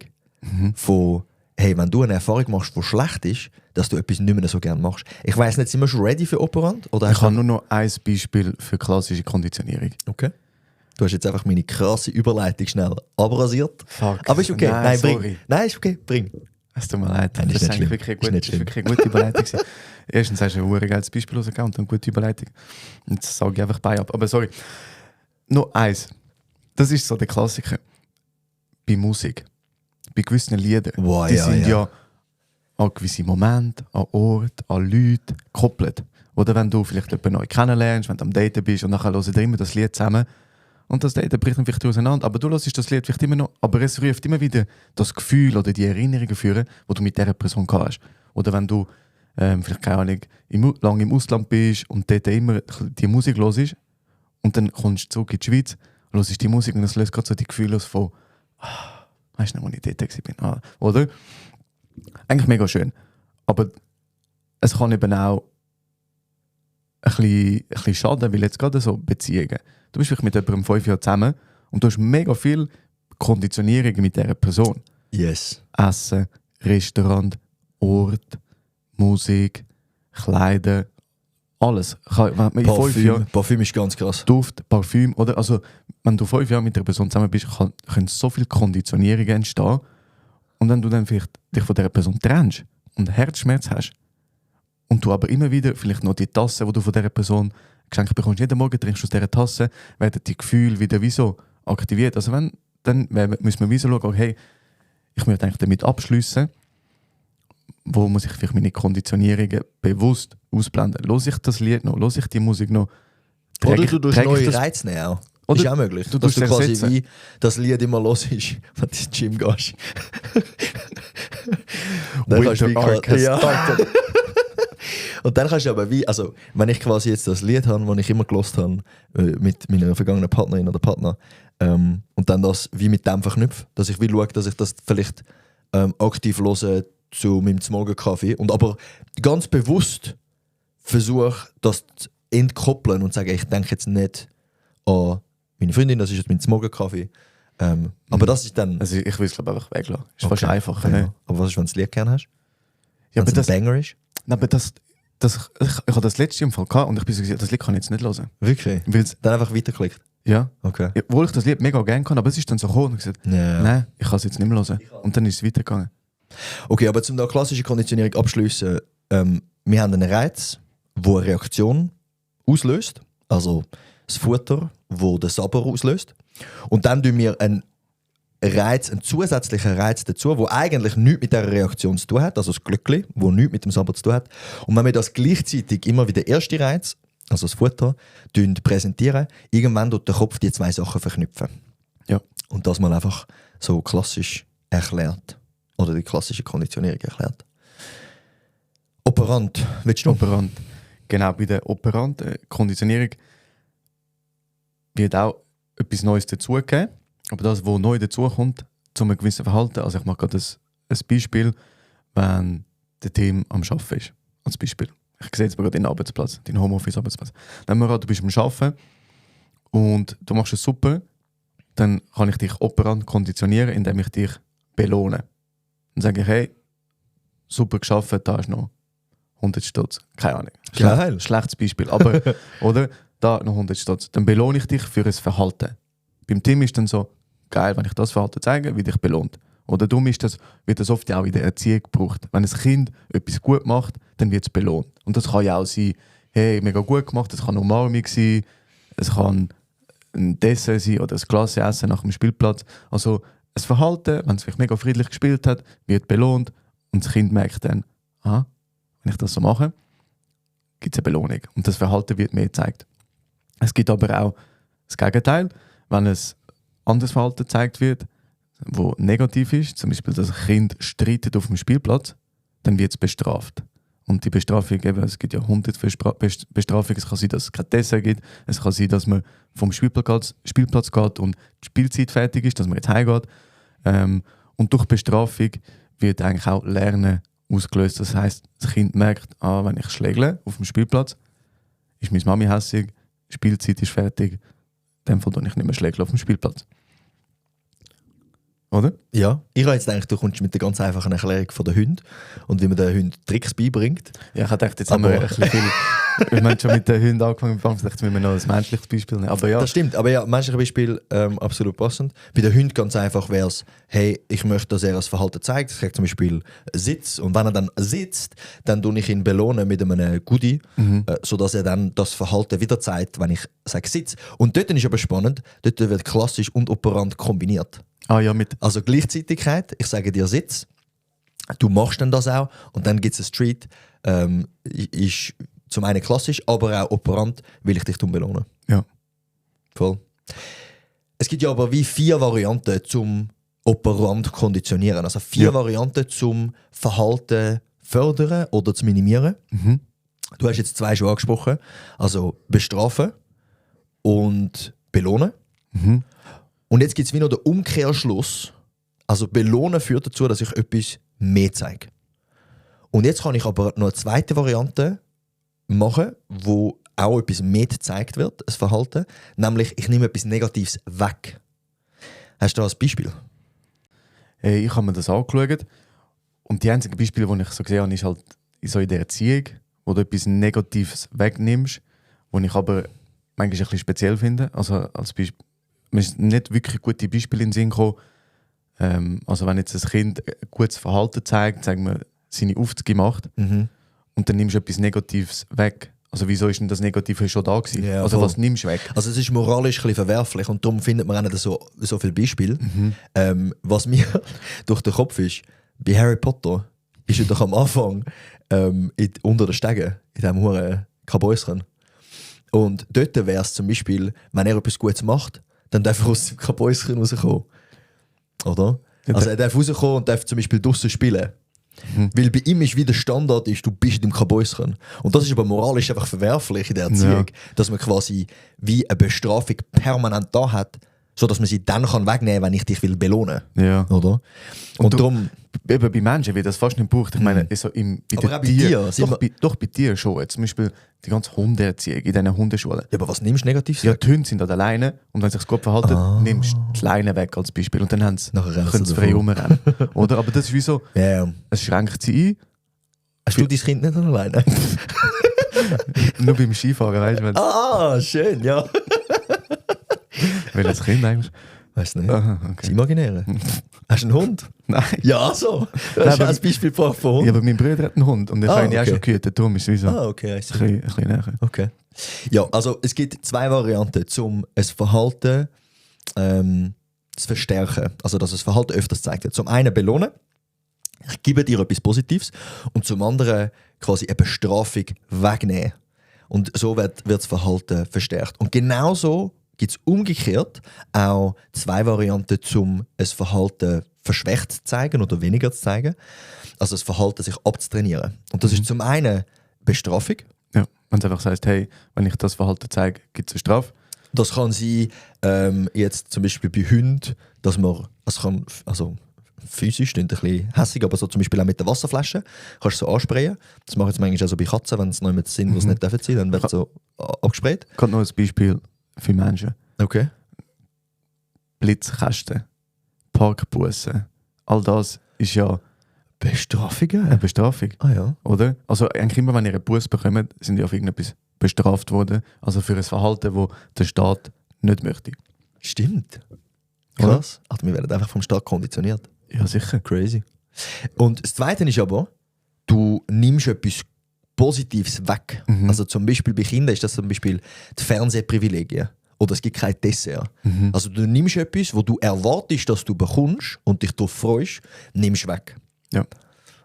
von, hey, wenn du eine Erfahrung machst, die schlecht ist, dass du etwas nicht mehr so gerne machst. Ich weiss nicht, sind wir schon ready für operant? Oder Ich habe nur noch ein Beispiel für klassische Konditionierung. Okay. Du hast jetzt einfach meine krasse Überleitung schnell abrasiert. Fuck. Aber ist okay. Nein, bring. sorry. Nein, ist okay. Bring. Es tut mir leid. Nein, Das ist eigentlich schlimm. wirklich eine gute Überleitung gewesen. Erstens hast du ein geiles Beispiel rausgegeben und eine gute Überleitung. Und jetzt sage ich einfach bei ab. Aber sorry. Noch eins. Das ist so der Klassiker. Bei Musik. Bei gewissen Liedern. Wow, die ja, sind ja. ja an gewisse Momente, an Orte, an Leute gekoppelt. Oder wenn du vielleicht jemanden neu kennenlernst, wenn du am Daten bist und nachher hören ihr immer das Lied zusammen. Und das Daten bricht dann vielleicht auseinander. Aber du hörst das Lied vielleicht immer noch. Aber es ruft immer wieder das Gefühl oder die Erinnerungen führen, die du mit dieser Person hast. Oder wenn du vielleicht keine Ahnung, lange im Ausland bist und dort immer die Musik hörst und dann kommst du zurück in die Schweiz und hörst die Musik und es löst gerade so die Gefühle aus von weißt du noch, wo ich dort war? Oder? Eigentlich mega schön. Aber es kann eben auch ein bisschen schaden, weil jetzt gerade so Beziehungen. Du bist vielleicht mit jemandem 5 Jahre zusammen und du hast mega viel Konditionierung mit dieser Person. Yes. Essen, Restaurant, Ort, Musik, Kleider, alles. Parfüm ist ganz krass. Duft, Parfüm, oder? Also, wenn du 5 Jahre mit einer Person zusammen bist, können so viele Konditionierungen entstehen. Und wenn du dann vielleicht dich von dieser Person trennst und Herzschmerz hast und du aber immer wieder vielleicht noch die Tasse, die du von dieser Person geschenkt bekommst, jeden Morgen trinkst du aus dieser Tasse, werden die Gefühle wieder wie so aktiviert. Also dann müssen wir wie so schauen, okay, ich möchte eigentlich damit abschliessen, wo muss ich vielleicht meine Konditionierungen bewusst ausblenden. Los ich das Lied noch? Los ich die Musik noch? Oder du tust neue Reize nehmen auch. Oder ist auch möglich. du dass du quasi ersetzen. wie das Lied immer los ist, wenn du ins Gym gehst. Dann kannst du wie Winter Arc has started. Und dann kannst du aber wie, also wenn ich quasi jetzt das Lied habe, das ich immer gelost habe, mit meiner vergangenen Partnerin oder Partner, und dann das wie mit dem verknüpfe, dass ich wie schaue, dass ich das vielleicht aktiv höre zu meinem Morgenkaffee und aber ganz bewusst versuche, das zu entkoppeln und sage, ich denke jetzt nicht an meine Freundin, das ist jetzt mein Morgenkaffee. Aber das ist dann... Also ich will es glaube einfach weglassen. Ist Okay. fast einfacher. Ja. Ne? Aber was ist, wenn du das Lied gerne hast? Ja, aber Wenn es ein Banger ist? aber ich hatte das letzte Mal gehabt und ich bin so gesagt, das Lied kann ich jetzt nicht hören. Wirklich? Weil's, Dann einfach weiterklickt? ja, Okay. obwohl ich das Lied mega gerne kann, aber es ist dann so gekommen und ich gesagt, Ja. nein, ich kann es jetzt nicht mehr hören. Und dann ist es weitergegangen. Okay, aber zum da klassische Konditionierung abschließen, wir haben einen Reiz, der eine Reaktion auslöst, also das Futter, wo den Sabber auslöst. Und dann tun wir einen zusätzlichen Reiz dazu, der eigentlich nichts mit dieser Reaktion zu tun hat, also das Glückli, wo nichts mit dem Sabber zu tun hat. Und wenn wir das gleichzeitig immer wie der erste Reiz, also das Futter, präsentieren, irgendwann tut der Kopf die zwei Sachen verknüpfen. Ja. Und das mal einfach so klassisch erklärt. Oder die klassische Konditionierung erklärt. Operant, willst du? Operant. Genau, bei der Konditionierung wird auch etwas Neues dazugegeben. Aber das, was neu dazukommt, zu einem gewissen Verhalten, also ich mache gerade ein Beispiel, wenn der Team am Arbeiten ist. Als Beispiel. Ich sehe jetzt gerade deinen Arbeitsplatz, deinen Homeoffice-Arbeitsplatz. Nehmen wir an, du bist am Arbeiten und du machst es super, dann kann ich dich operant konditionieren, indem ich dich belohne. Dann sage ich, hey, super geschafft, da ist noch 100 Stutz. Keine Ahnung. Geil. Schlechtes Beispiel. Aber, oder, da noch 100 Stutz. Dann belohne ich dich für ein Verhalten. Beim Tim ist dann so, geil, wenn ich das Verhalten zeige, wird dich belohnt. Oder dumm ist das, wird das oft auch in der Erziehung gebraucht. Wenn ein Kind etwas gut macht, dann wird es belohnt. Und das kann ja auch sein, hey, mega gut gemacht, es kann eine Umarmung sein, es kann ein Dessert sein oder ein Glas essen nach dem Spielplatz. Also ein Verhalten, wenn es vielleicht mega friedlich gespielt hat, wird belohnt und das Kind merkt dann, aha, wenn ich das so mache, gibt es eine Belohnung. Und das Verhalten wird mehr gezeigt. Es gibt aber auch das Gegenteil, wenn ein anderes Verhalten gezeigt wird, wo negativ ist, zum Beispiel, dass ein Kind streitet auf dem Spielplatz, dann wird es bestraft. Und die Bestrafung, eben, es gibt ja hunderte Bestrafungen, es kann sein, dass es kein Dessert gibt, es kann sein, dass man vom Spielplatz geht und die Spielzeit fertig ist, dass man jetzt heimgeht. Und durch Bestrafung wird eigentlich auch Lernen ausgelöst. Das heisst, das Kind merkt, wenn ich schlägle auf dem Spielplatz, ist meine Mami hässig, Spielzeit ist fertig, in dem Fall tue ich nicht mehr schlägeln auf dem Spielplatz. Oder? Ja, ich habe jetzt gedacht, du kommst mit der ganz einfachen Erklärung von den Hunden und wie man den Hunden Tricks beibringt. Ja, ich habe gedacht, jetzt haben wir ein bisschen viel. Wir haben schon mit den Hunden angefangen, vielleicht müssen wir noch ein menschliches Beispiel nehmen. Aber ja. Das stimmt, aber ja, menschliches Beispiel absolut passend. Bei den Hunden ganz einfach wäre es, hey, ich möchte, dass er das Verhalten zeigt. Ich kriege zum Beispiel Sitz und wenn er dann sitzt, dann tue ich ihn belohnen mit einem Goodie, sodass er dann das Verhalten wieder zeigt, wenn ich sage Sitz. Und dort ist aber spannend, dort wird klassisch und operant kombiniert. Ah, ja, mit. Also Gleichzeitigkeit, ich sage dir Sitz, du machst dann das auch und dann gibt es einen Street, ist zum einen klassisch, aber auch operant, will ich dich belohnen. Ja. Voll. Es gibt ja aber wie 4 Varianten zum operant konditionieren, also 4 Varianten zum Verhalten fördern oder zu minimieren. Mhm. Du hast jetzt 2 schon angesprochen, also bestrafen und belohnen. Mhm. Und jetzt gibt es wie noch den Umkehrschluss. Also belohnen führt dazu, dass ich etwas mehr zeige. Und jetzt kann ich aber noch eine zweite Variante machen, wo auch etwas mehr gezeigt wird, ein Verhalten. Nämlich, ich nehme etwas Negatives weg. Hast du da ein Beispiel? Hey, ich habe mir das angeschaut. Und die einzigen Beispiele, die ich so gesehen habe, ist halt so in der Erziehung, wo du etwas Negatives wegnimmst, wo ich aber manchmal ein bisschen speziell finde. Also als Beispiel, mir ist nicht wirklich gute Beispiele in den Sinn gekommen. Also wenn jetzt ein Kind ein gutes Verhalten zeigt, sagen wir, seine Aufzüge macht, und dann nimmst du etwas Negatives weg. Also wieso ist denn das Negative schon da gewesen? Ja, also voll. was nimmst du weg? Also es ist moralisch ein bisschen verwerflich und darum findet man auch nicht so viele Beispiele. Was mir durch den Kopf ist, bei Harry Potter ist er doch am Anfang unter den Stegen, in diesem hohen Kabäuschen. Und dort wäre es zum Beispiel, wenn er etwas Gutes macht, dann darf er aus dem Kabäuschen rauskommen. Oder? Also er darf rauskommen und darf zum Beispiel draussen spielen. Weil bei ihm ist wie der Standard, ist, du bist in dem Kabäuschen. Und das ist aber moralisch einfach verwerflich in der Erziehung, dass man quasi wie eine Bestrafung permanent da hat, sodass man sie dann kann wegnehmen kann, wenn ich dich will belohnen. Ja. Oder? Und darum... Eben bei Menschen wird das fast nicht gebraucht. Ich meine, so aber auch bei dir. Doch bei dir schon. Jetzt zum Beispiel die ganze Hundeerziehung in diesen Hundeschulen. Ja, aber was nimmst du negativ? Ja, die Hunde sind an der Leine und wenn sie sich gut verhalten, nimmst du die Leine weg als Beispiel und dann können sie frei rumrennen. Oder? Aber das ist wie so, es schränkt sie ein. Hast du dein Kind nicht alleine? Nur beim Skifahren, weißt du? Ah, schön, ja. Welches Kind eigentlich? Weißt du nicht? Aha, okay. Das Imaginäre. Hast du einen Hund? Nein. Ja, so. Du hast ein Beispiel von Hund. Ja, aber mein Bruder hat einen Hund und ich habe ihn auch schon gehört, darum ist es wie so okay. ein bisschen näher. Okay. Ja, also es gibt 2 Varianten, um ein Verhalten zu verstärken. Also dass das Verhalten öfters gezeigt wird. Zum einen belohnen, ich gebe dir etwas Positives, und zum anderen quasi eine Bestrafung wegnehmen. Und so wird das Verhalten verstärkt. Und genauso gibt es umgekehrt auch 2 Varianten, um ein Verhalten verschwächt zu zeigen oder weniger zu zeigen. Also das Verhalten sich abzutrainieren. Und das ist zum einen Bestrafung. Ja, wenn es einfach heißt, hey, wenn ich das Verhalten zeige, gibt es eine Strafe. Das kann sein, jetzt zum Beispiel bei Hunden, dass man, also physisch, klingt ein bisschen hässig, aber so zum Beispiel auch mit der Wasserflasche, kannst du so ansprayen. Das mache ich jetzt manchmal auch so bei Katzen, wenn es noch mit sind, wo es nicht dürfen sein, dann wird so abgesprayt. Ich habe noch ein Beispiel für Menschen. Okay. Blitzkästen, Parkbussen, all das ist ja Bestrafungen? Eine Bestrafung, Ah ja. oder? Also eigentlich immer, wenn ihr einen Bus bekommt, sind ihr auf irgendetwas bestraft worden. Also für ein Verhalten, das der Staat nicht möchte. Stimmt. Oder? Krass. Ach, wir werden einfach vom Staat konditioniert. Ja, sicher. Crazy. Und das Zweite ist aber, du nimmst etwas Positives weg. Also zum Beispiel bei Kindern ist das zum Beispiel die Fernsehprivilegien. Oder es gibt kein Dessert. Also du nimmst etwas, wo du erwartest, dass du bekommst und dich darauf freust, nimmst weg. Ja.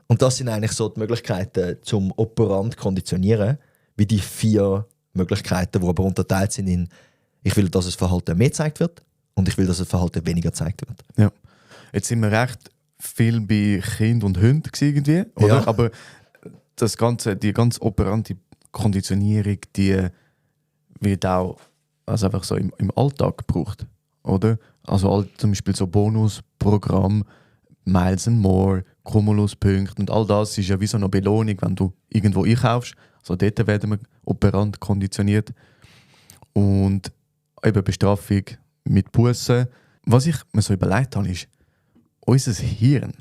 Und das sind eigentlich so die Möglichkeiten zum Operant konditionieren, wie die 4 Möglichkeiten, die aber unterteilt sind in ich will, dass das Verhalten mehr gezeigt wird und ich will, dass das Verhalten weniger gezeigt wird. Ja. Jetzt sind wir recht viel bei Kind und Hund irgendwie, oder? Ja. Aber die ganz operante Konditionierung, die wird auch also einfach so im Alltag gebraucht, oder? Also zum Beispiel so Bonusprogramm, Miles and More, Cumulus-Punkte und all das ist ja wie so eine Belohnung, wenn du irgendwo einkaufst. Also dort werden wir operant konditioniert. Und eben Bestrafung mit Bussen. Was ich mir so überlegt habe, ist, unser Hirn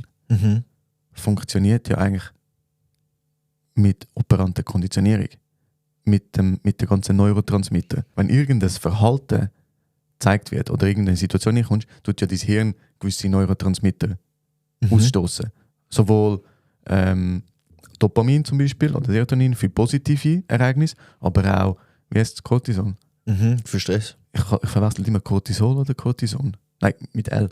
funktioniert ja eigentlich mit operanter Konditionierung. Mit den ganzen Neurotransmittern. Wenn irgendein Verhalten gezeigt wird oder irgendeine Situation hinkommst, tut ja dein Hirn gewisse Neurotransmitter ausstoßen. Sowohl Dopamin zum Beispiel oder Serotonin für positive Ereignisse, aber auch, wie heißt es, Cortisol? Für Stress. Ich verwechsel immer Cortisol oder Cortison. Nein, mit L.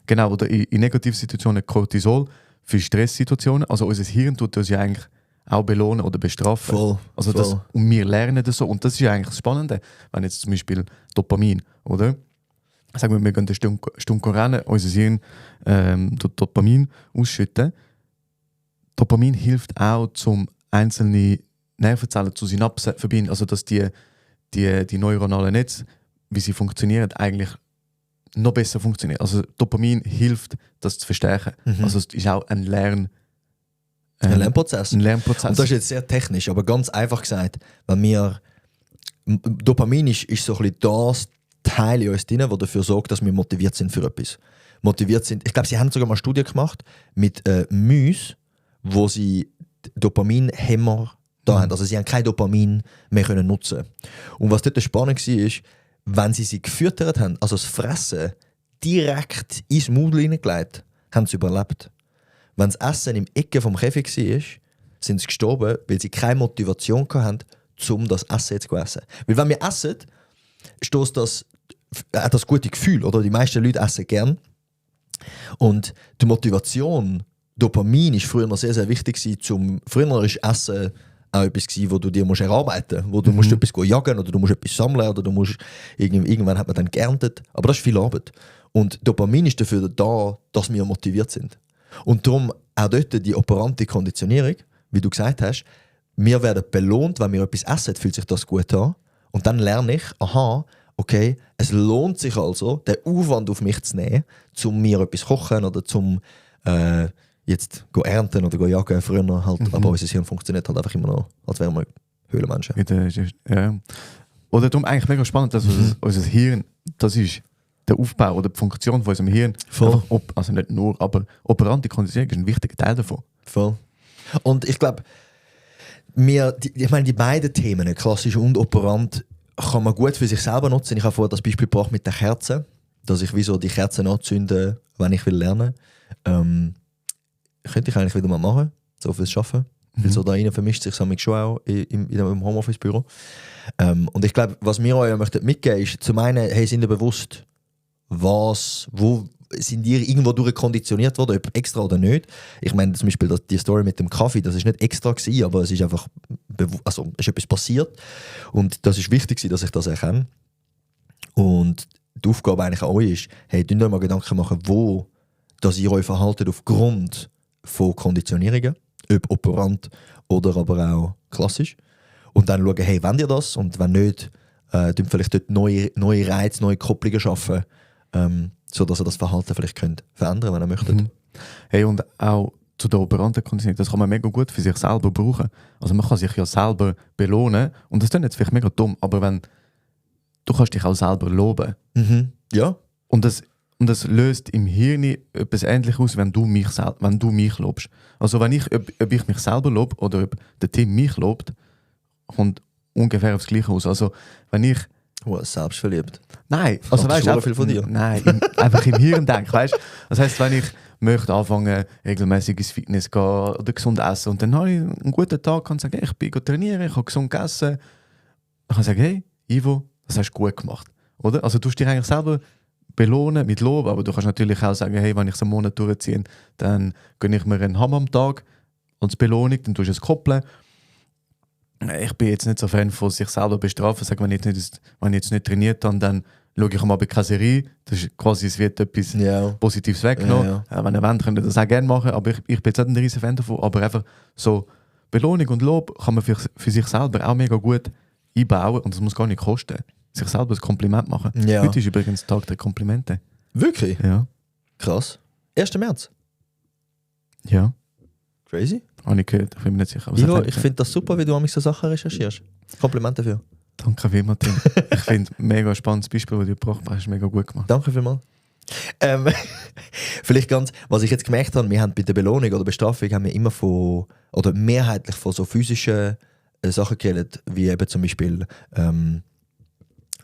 Genau, oder in Negativsituationen Cortisol für Stresssituationen. Also unser Hirn tut uns ja eigentlich auch belohnen oder bestrafen. Voll. Also das, und wir lernen das so. Und das ist ja eigentlich das Spannende. Wenn jetzt zum Beispiel Dopamin, oder? Sagen wir gehen eine Stunde rennen, unser Hirn tut Dopamin ausschütten. Dopamin hilft auch, um einzelne Nervenzellen zu Synapsen zu verbinden. Also dass die neuronalen Netze, wie sie funktionieren, eigentlich noch besser funktionieren. Also Dopamin hilft, das zu verstärken. Also es ist auch ein Ein Lernprozess. Ein Lernprozess. Und das ist jetzt sehr technisch, aber ganz einfach gesagt, wenn wir Dopamin ist so ein bisschen das Teil in uns drin, das dafür sorgt, dass wir motiviert sind für etwas. Motiviert sind. Ich glaube, sie haben sogar mal eine Studie gemacht mit Mäusen, wo sie Dopaminhämmer da haben. Also sie haben kein Dopamin mehr können nutzen. Und was dort spannend war, ist, wenn sie gefüttert haben, also das Fressen direkt ins Maul hineingelegt, haben sie überlebt. Wenn das Essen im Ecke vom Käfig war, sind sie gestorben, weil sie keine Motivation hatten, um das Essen jetzt zu essen. Weil wenn wir essen, stößt das gute Gefühl, oder? Die meisten Leute essen gern. Und die Motivation, Dopamin, ist früher noch sehr, sehr wichtig gewesen. Früher war Essen auch etwas gewesen, wo du dir erarbeiten musst, wo du musst etwas jagen oder du musst etwas sammeln oder du musst irgendwann hat man dann geerntet. Aber das ist viel Arbeit. Und Dopamin ist dafür da, dass wir motiviert sind. Und darum auch dort die operante Konditionierung, wie du gesagt hast, wir werden belohnt, wenn wir etwas essen, fühlt sich das gut an. Und dann lerne ich, aha, okay, es lohnt sich also, den Aufwand auf mich zu nehmen, um mir etwas zu kochen oder zum jetzt ernten oder jagen. Früher halt, aber unser Hirn funktioniert halt einfach immer noch, als wären wir Höhlenmenschen. Ja. Oder darum eigentlich mega spannend, dass unser Hirn, das ist der Aufbau oder die Funktion von unserem Hirn. Voll. Also nicht nur, aber operante Konditionierung ist ein wichtiger Teil davon. Voll. Und ich glaube, die beiden Themen, klassisch und operant, kann man gut für sich selber nutzen. Ich habe vorher das Beispiel gebracht mit der Kerze, dass ich wie so die Kerzen anzünde, wenn ich will lernen. Könnte ich eigentlich wieder mal machen, so fürs Schaffen. Weil so da rein vermischt sich das schon auch im Homeoffice-Büro. Und ich glaube, was wir euch möchten mitgeben ist, zum einen, hey, sind ihr bewusst, wo sind ihr irgendwo durchkonditioniert worden, ob extra oder nicht. Ich meine zum Beispiel die Story mit dem Kaffee, das ist nicht extra gewesen, aber es ist einfach, also ist etwas passiert und das ist wichtig, dass ich das erkenne. Und die Aufgabe eigentlich an euch ist, hey, dünnt euch mal Gedanken machen, wo dass ihr euch verhaltet aufgrund von Konditionierungen, ob operant oder aber auch klassisch. Und dann schauen, hey, wollt ihr das? Und wenn nicht, vielleicht dort neue Reize, neue Kopplungen schaffen, sodass ihr das Verhalten vielleicht könnt verändern, wenn ihr möchtet. Hey, und auch zu der operanten Konditionierung, das kann man mega gut für sich selber brauchen. Also man kann sich ja selber belohnen und das ist jetzt vielleicht mega dumm, aber du kannst dich auch selber loben. Ja. Und das, Und das löst im Hirn etwas Ähnliches aus, wenn du mich lobst. Also ob ich mich selber lobe oder ob der Team mich lobt, kommt ungefähr aufs Gleiche aus. Also wenn ich... selbstverliebt. Nein, also weißt du viel von dir? Nein, einfach im Hirn denken, weißt du? Das heisst, wenn ich möchte anfangen, regelmäßig ins Fitness gehen oder gesund essen und dann habe ich einen guten Tag, kann sagen, ich bin trainieren, ich habe gesund gegessen. Dann kann ich sagen, hey, Ivo, das hast du gut gemacht. Oder? Also du musst dich eigentlich selber belohnen mit Lob, aber du kannst natürlich auch sagen, hey, wenn ich es einen Monat durchziehe, dann gönne ich mir einen Hammer am Tag als Belohnung, dann tust du es koppeln. Ich bin jetzt nicht so Fan von sich selber bestrafen, sagen, wenn ich jetzt nicht trainiert habe, dann schaue ich am Abend keine Serie, das ist quasi, es wird etwas Positives weggenommen. Ja. Wenn ihr wollt, könnt ihr das auch gerne machen, aber ich bin jetzt nicht ein riesen Fan davon, aber einfach so Belohnung und Lob kann man für sich selber auch mega gut einbauen und das muss gar nicht kosten. Sich selber ein Kompliment machen. Ja. Heute ist übrigens Tag der Komplimente. Wirklich? Ja. Krass. 1. März? Ja. Crazy. Habe ich gehört, ich bin mir nicht sicher. Ivo, ich finde das super, wie du so Sachen recherchierst. Komplimente dafür. Danke vielmals, Tim. Ich finde mega spannendes Beispiel, das du gebracht hast, mega gut gemacht. Danke vielmals. Vielleicht ganz, was ich jetzt gemerkt habe, wir haben bei der Belohnung oder Bestrafung haben wir immer oder mehrheitlich von so physischen Sachen geredet, wie eben zum Beispiel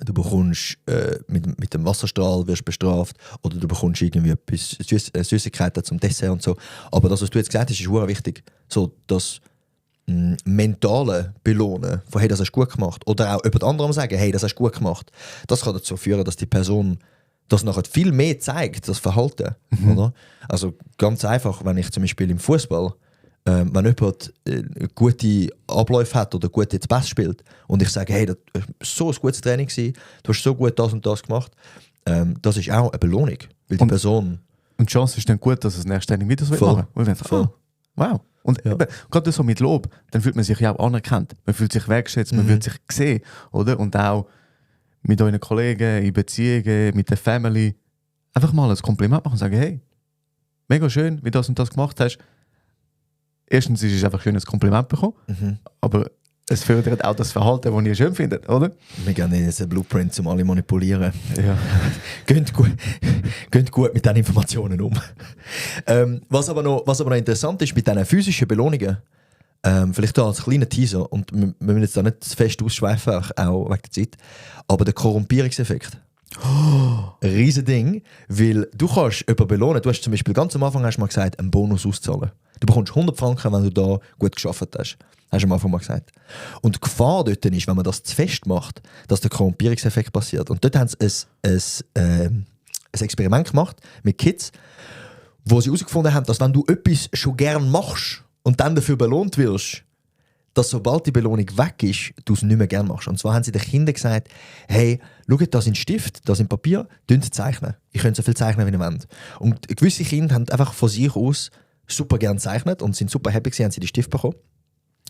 du bekommst mit dem Wasserstrahl wirst bestraft oder du bekommst irgendwie etwas Süßigkeiten zum Dessert und so. Aber das, was du jetzt gesagt hast, ist sehr wichtig. So das mentale Belohnen von hey, das hast du gut gemacht oder auch jemand anderem sagen, hey, das hast du gut gemacht. Das kann dazu führen, dass die Person das nachher viel mehr zeigt, das Verhalten. Oder? Also ganz einfach, wenn ich zum Beispiel im Fußball wenn jemand gute Abläufe hat oder gut jetzt Pass spielt und ich sage, hey, das war so ein gutes Training gewesen, du hast so gut das und das gemacht, das ist auch eine Belohnung, weil die Person... Und die Chance ist dann gut, dass es das nächste Training wieder so machen will. Und voll. Wow. Und eben, gerade so mit Lob, dann fühlt man sich ja auch anerkannt, man fühlt sich wertgeschätzt, man fühlt sich gesehen, oder? Und auch mit euren Kollegen, in Beziehungen, mit der Family, einfach mal ein Kompliment machen und sagen, hey, mega schön, wie du das und das gemacht hast. Erstens ist es einfach schön, ein Kompliment bekommen, aber es fördert auch das Verhalten, das ihr schön findet, oder? Wir gehen jetzt einen Blueprint, um alle manipulieren. Ja. Geht gut mit diesen Informationen um. Was aber noch interessant ist mit diesen physischen Belohnungen, vielleicht da als kleiner Teaser, und wir müssen jetzt da nicht zu fest ausschweifen, auch wegen der Zeit, aber der Korrumpierungseffekt. Ein riesen Ding, weil du kannst jemanden belohnen. Du hast zum Beispiel ganz am Anfang hast du mal gesagt, einen Bonus auszahlen. Du bekommst 100 Franken, wenn du da gut gearbeitet hast. Hast du am Anfang mal gesagt. Und die Gefahr dort ist, wenn man das zu fest macht, dass der Korrumpierungseffekt passiert. Und dort haben sie ein Experiment gemacht mit Kids, wo sie herausgefunden haben, dass wenn du etwas schon gern machst und dann dafür belohnt wirst, dass sobald die Belohnung weg ist, du es nicht mehr gerne machst. Und zwar haben sie den Kindern gesagt, hey, schaut, da sind Stift, da sind Papier, zeichnen. Ich könnt so viel zeichnen, wie ihr wollt. Und gewisse Kinder haben einfach von sich aus super gerne gezeichnet und sind super happy gewesen, haben sie die Stift bekommen.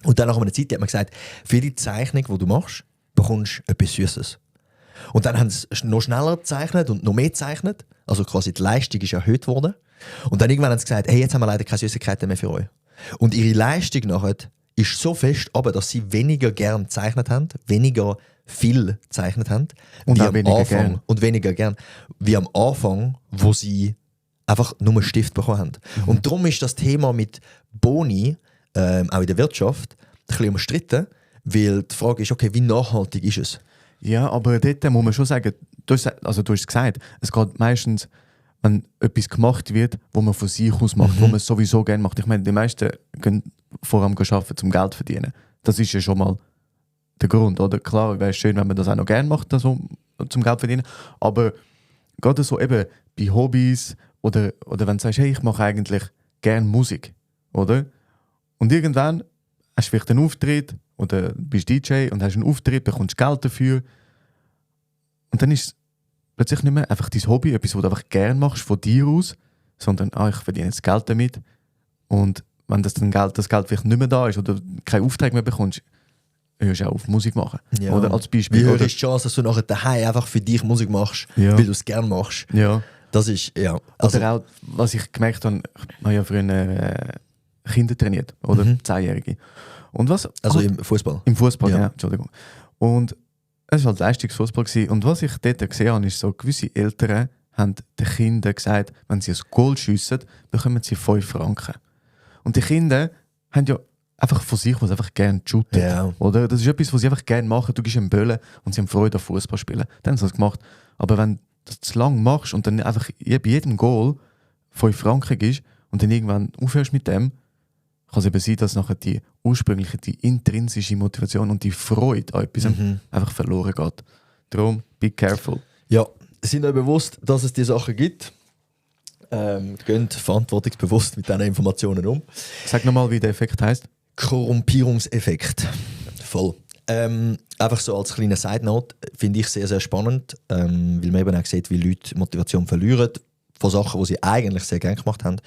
Und dann nach einer Zeit hat man gesagt, für die Zeichnung, die du machst, bekommst du etwas Süßes. Und dann haben sie noch schneller gezeichnet und noch mehr gezeichnet. Also quasi die Leistung ist erhöht worden. Und dann irgendwann haben sie gesagt, hey, jetzt haben wir leider keine Süßigkeiten mehr für euch. Und ihre Leistung nachher ist so fest, aber dass sie weniger gern gezeichnet haben, weniger viel gezeichnet haben. Und wie auch am weniger Anfang, gern. und weniger gern. Wie am Anfang, wo sie einfach nur einen Stift bekommen haben. Und darum ist das Thema mit Boni, auch in der Wirtschaft, ein bisschen umstritten, weil die Frage ist, okay, wie nachhaltig ist es? Ja, aber dort muss man schon sagen, du hast es gesagt, es geht meistens, wenn etwas gemacht wird, wo man von sich aus macht, wo man es sowieso gerne macht. Ich meine, die meisten gehen vor allem arbeiten, um Geld zu verdienen. Das ist ja schon mal der Grund, oder? Klar, wäre es schön, wenn man das auch noch gerne macht, das, um zum Geld zu verdienen, aber gerade so eben bei Hobbys oder wenn du sagst, hey, ich mache eigentlich gerne Musik, oder? Und irgendwann hast du vielleicht einen Auftritt oder bist DJ und hast einen Auftritt, bekommst Geld dafür und dann ist es plötzlich nicht mehr einfach dein Hobby, etwas, was du einfach gerne machst von dir aus, sondern ich verdiene jetzt Geld damit und wenn das Geld vielleicht nicht mehr da ist oder keinen Auftrag mehr bekommst, hörst du auch auf Musik machen. Ja. Oder als Beispiel. Wie hoch ist die Chance, dass du nachher daheim einfach für dich Musik machst, Ja. weil du es gerne machst? Ja. Das ist, ja. Also, Oder auch, was ich gemerkt habe, ich habe ja früher Kinder trainiert, oder? 10-Jährige. Und was? also im Fußball. Im Fußball, Ja. ja, Entschuldigung. Und es war halt Leistungsfußball gewesen. Und was ich dort gesehen habe, ist so, gewisse Eltern haben den Kindern gesagt, wenn sie ein Goal schiessen, bekommen sie 5 Franken. Und die Kinder haben ja einfach von sich aus einfach gerne shooten. Ja. Oder? Das ist etwas, was sie einfach gerne machen. Du gibst ihnen Böllen und sie haben Freude an Fußball spielen. Dann haben sie das gemacht. Aber wenn du das zu lang machst und dann einfach bei jedem Goal 5 Franken gibst und dann irgendwann aufhörst mit dem, kann es eben sein, dass nachher die ursprüngliche, die intrinsische Motivation und die Freude an etwas einfach verloren geht. Darum, be careful. Ja, sind euch bewusst, dass es diese Sachen gibt. Geht verantwortungsbewusst mit diesen Informationen um. Sag nochmal, wie der Effekt heisst. Korrumpierungseffekt. Voll. Einfach so als kleine Side-Note finde ich sehr, sehr spannend, weil man eben auch sieht, wie Leute Motivation verlieren von Sachen, die sie eigentlich sehr gerne gemacht haben.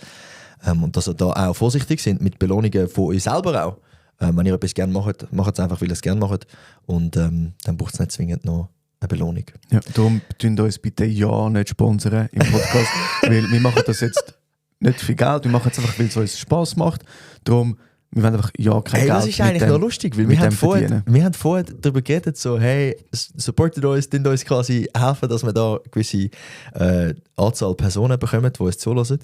Und dass sie da auch vorsichtig sind mit Belohnungen von euch selber auch. Wenn ihr etwas gerne macht, macht es einfach, weil ihr es gerne macht. Und dann braucht es nicht zwingend noch eine Belohnung. Ja, darum tun uns bitte ja nicht sponsern im Podcast, weil wir machen das jetzt nicht für Geld, wir machen es einfach, weil es uns Spass macht. Darum, wir wollen einfach ja kein Geld. Das ist eigentlich noch lustig, weil wir haben vorher darüber geredet, so hey, supportet uns, dient uns quasi helfen, dass wir da eine gewisse Anzahl Personen bekommen, die uns zulassen.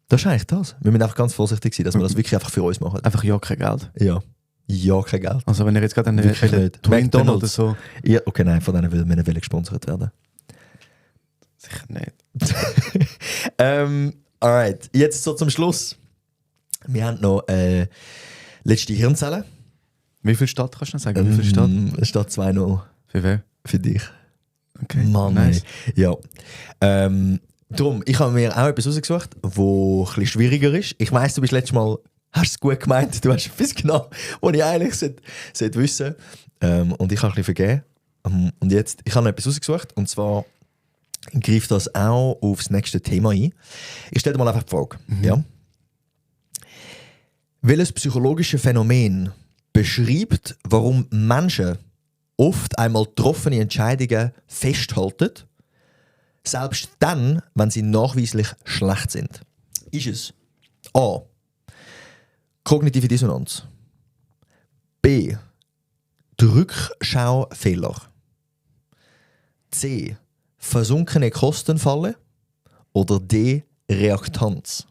Das ist eigentlich das. Wir müssen einfach ganz vorsichtig sein, dass wir das wirklich einfach für uns machen. Einfach ja kein Geld. Ja, kein Geld. Also wenn ihr jetzt gerade eine McDonald's oder so... Ja, okay, nein, von denen will wir gesponsert werden. Sicher nicht. Alright, jetzt so zum Schluss. Wir haben noch letzte Hirnzellen. Wie viel Stadt kannst du noch sagen? Wie viel Stadt? Es steht 2-0. Für wer? Für dich. Okay, Mann, nice. ey. Ja. Darum, ich habe mir auch etwas rausgesucht, das ein bisschen schwieriger ist. Ich weiss, du bist letztes Mal, hast es gut gemeint, du hast etwas genau, was ich eigentlich sollte wissen. Und ich habe ein bisschen vergeben. Und jetzt, ich habe noch etwas rausgesucht, und zwar greift das auch aufs nächste Thema ein. Ich stelle dir mal einfach die Frage. Ja? Welches psychologische Phänomen beschreibt, warum Menschen oft einmal getroffene Entscheidungen festhalten, selbst dann, wenn sie nachweislich schlecht sind? Ist es A. Kognitive Dissonanz, B. Rückschaufehler, C. versunkene Kostenfalle oder D. Reaktanz?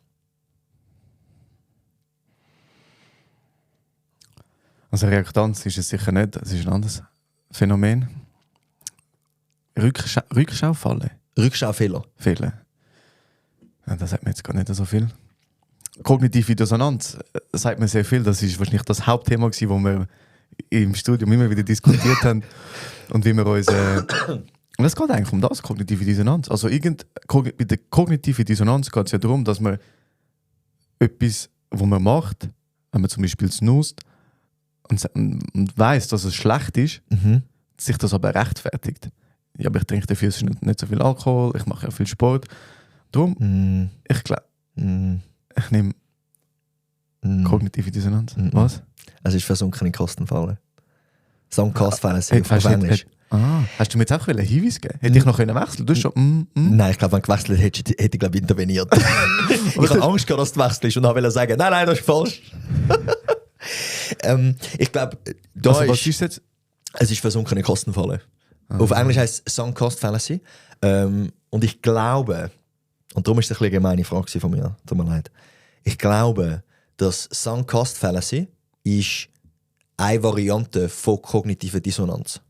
Also Reaktanz ist es sicher nicht, das ist ein anderes Phänomen. Rückschaufalle? Rückschaufehler. Fehler. Ja, das sagt mir jetzt gar nicht so viel. Kognitive Dissonanz sagt mir sehr viel. Das ist wahrscheinlich das Hauptthema gewesen, wo wir im Studium immer wieder diskutiert haben. Und wie wir uns... und es geht eigentlich um das, kognitive Dissonanz. Also bei der kognitiven Dissonanz geht es ja darum, dass man etwas, was man macht, wenn man zum Beispiel snoozt und weiss, dass es schlecht ist, sich das aber rechtfertigt. Ja, aber ich trinke dafür nicht so viel Alkohol, ich mache ja viel Sport. Darum, ich glaube, ich nehme kognitive Dissonanz. Was? Es ist versunkene Kostenfalle. Sunk-Cost-Fallacy auf Englisch. Hast du mir jetzt auch einen Hinweis geben? Hätte ich noch wechseln können? Du hast schon, Nein, ich glaube, wenn du gewechselt hättest, hätte ich glaube interveniert. Ich habe Angst gehabt, dass du wechselst und wollte sagen, nein, das ist falsch. Ich glaube, da also, ist... Was ist jetzt? Es ist versunkene Kostenfalle. Auf Englisch heisst es Sunk Cost Fallacy. Und ich glaube, und darum ist das eine gemeine Frage von mir, tut mir leid. Ich glaube, dass Sunk Cost Fallacy ist eine Variante von kognitiver Dissonanz.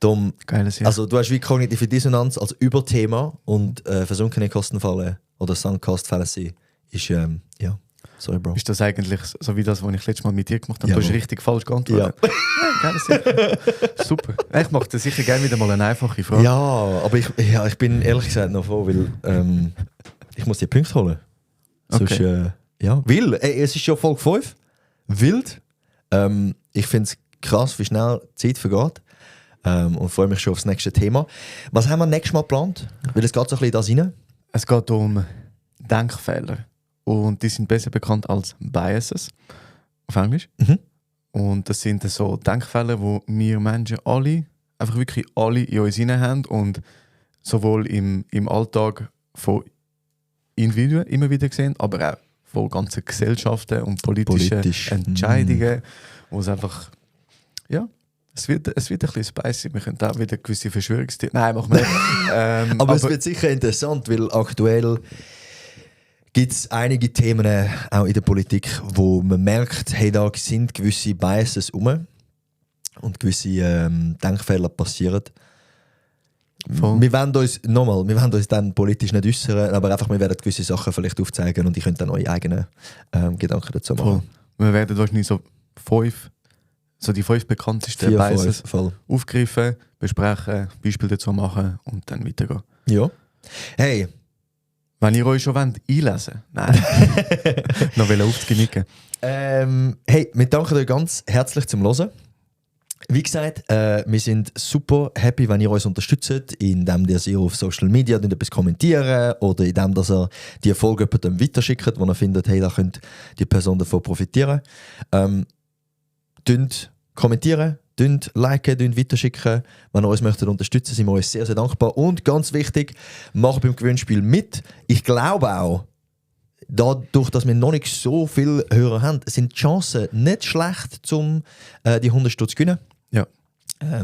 Darum, Geiles Jahr. also du hast wie kognitive Dissonanz als Überthema und versunkene Kostenfalle oder Sunk Cost Fallacy ist, ja, sorry Bro. Ist das eigentlich so wie das, was ich letztes Mal mit dir gemacht habe? Ja, du hast richtig falsch geantwortet. Ja. Geiles Jahr. Super. Ich mache dir sicher gerne wieder mal eine einfache Frage. Ja, aber ich bin ehrlich gesagt noch froh, weil ich muss die Punkte holen. Okay. Sonst, ja, weil es ist schon Folge 5. Wild. Ich finde es krass, wie schnell die Zeit vergeht. Und freue mich schon aufs nächste Thema. Was haben wir nächstes Mal geplant? Weil es geht so ein bisschen da rein. Es geht um Denkfehler. Und die sind besser bekannt als Biases auf Englisch. Und das sind so Denkfehler, wo wir Menschen alle, einfach wirklich alle in uns hinein haben und sowohl im Alltag von Individuen immer wieder sehen, aber auch von ganzen Gesellschaften und politischen Entscheidungen, wo es einfach Es wird ein bisschen spicy. Wir können auch wieder gewisse Verschwörungstheorien. Nein, machen wir nicht. Aber es wird sicher interessant, weil aktuell gibt es einige Themen auch in der Politik, wo man merkt, hey, da sind gewisse Biases rum und gewisse Denkfehler passieren. Voll. Wir wollen uns dann politisch nicht äußern, aber einfach, wir werden gewisse Sachen vielleicht aufzeigen und ihr könnt dann eure eigenen Gedanken dazu machen. Voll. Wir werden wahrscheinlich die 5 bekanntesten 4, Biases 5, voll. aufgreifen, besprechen, Beispiele dazu machen und dann weitergehen. Ja. Hey, Wenn ihr euch schon einlesen wollt, nein, noch aufzugenicken. hey, wir danken euch ganz herzlich zum Hören. Wie gesagt, wir sind super happy, wenn ihr uns unterstützt, indem ihr sie auf Social Media etwas kommentieren oder indem ihr die Folge jemandem weiterschickt, wo ihr findet, hey, da könnte die Person davon profitieren. Kommentieren, liken, weiterschicken. Wenn ihr uns möchtet unterstützen, sind wir euch sehr, sehr dankbar. Und ganz wichtig, macht beim Gewinnspiel mit. Ich glaube auch, dadurch, dass wir noch nicht so viele Hörer haben, sind die Chancen nicht schlecht, um die 100 Stutz zu gewinnen. Ja.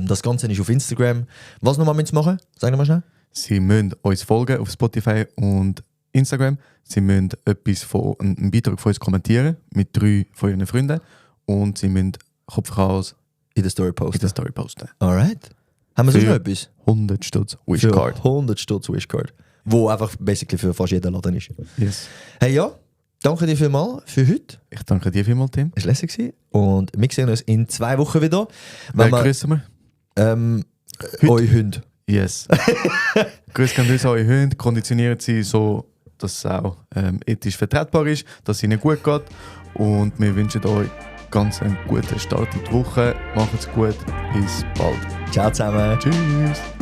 Das Ganze ist auf Instagram. Was nochmal müssen Sie machen? Sagen wir mal schnell. Sie müssen uns folgen auf Spotify und Instagram. Sie müssen einen Beitrag von uns kommentieren mit 3 von Ihren Freunden. Und Sie müssen Kopfchaos In der Story in der posten. Story posten. Alright. Haben wir sonst Für noch etwas? 100 Stutz Für Wishcard. 100 Stutz Wishcard. Wo einfach basically für fast jeden Laden ist. Yes. Hey ja, danke dir vielmals für heute. Ich danke dir vielmals, Tim. Es war lässig. Und wir sehen uns in 2 Wochen wieder. Wer Wenn wir, grüßen wir? Heute? Eure Hunde. Yes. Grüß gehen uns eure Hunde. Konditioniert sie so, dass es auch ethisch vertretbar ist, dass es ihnen gut geht. Und wir wünschen euch ganz einen guten Start in die Woche. Macht's gut. Bis bald. Ciao zusammen. Tschüss.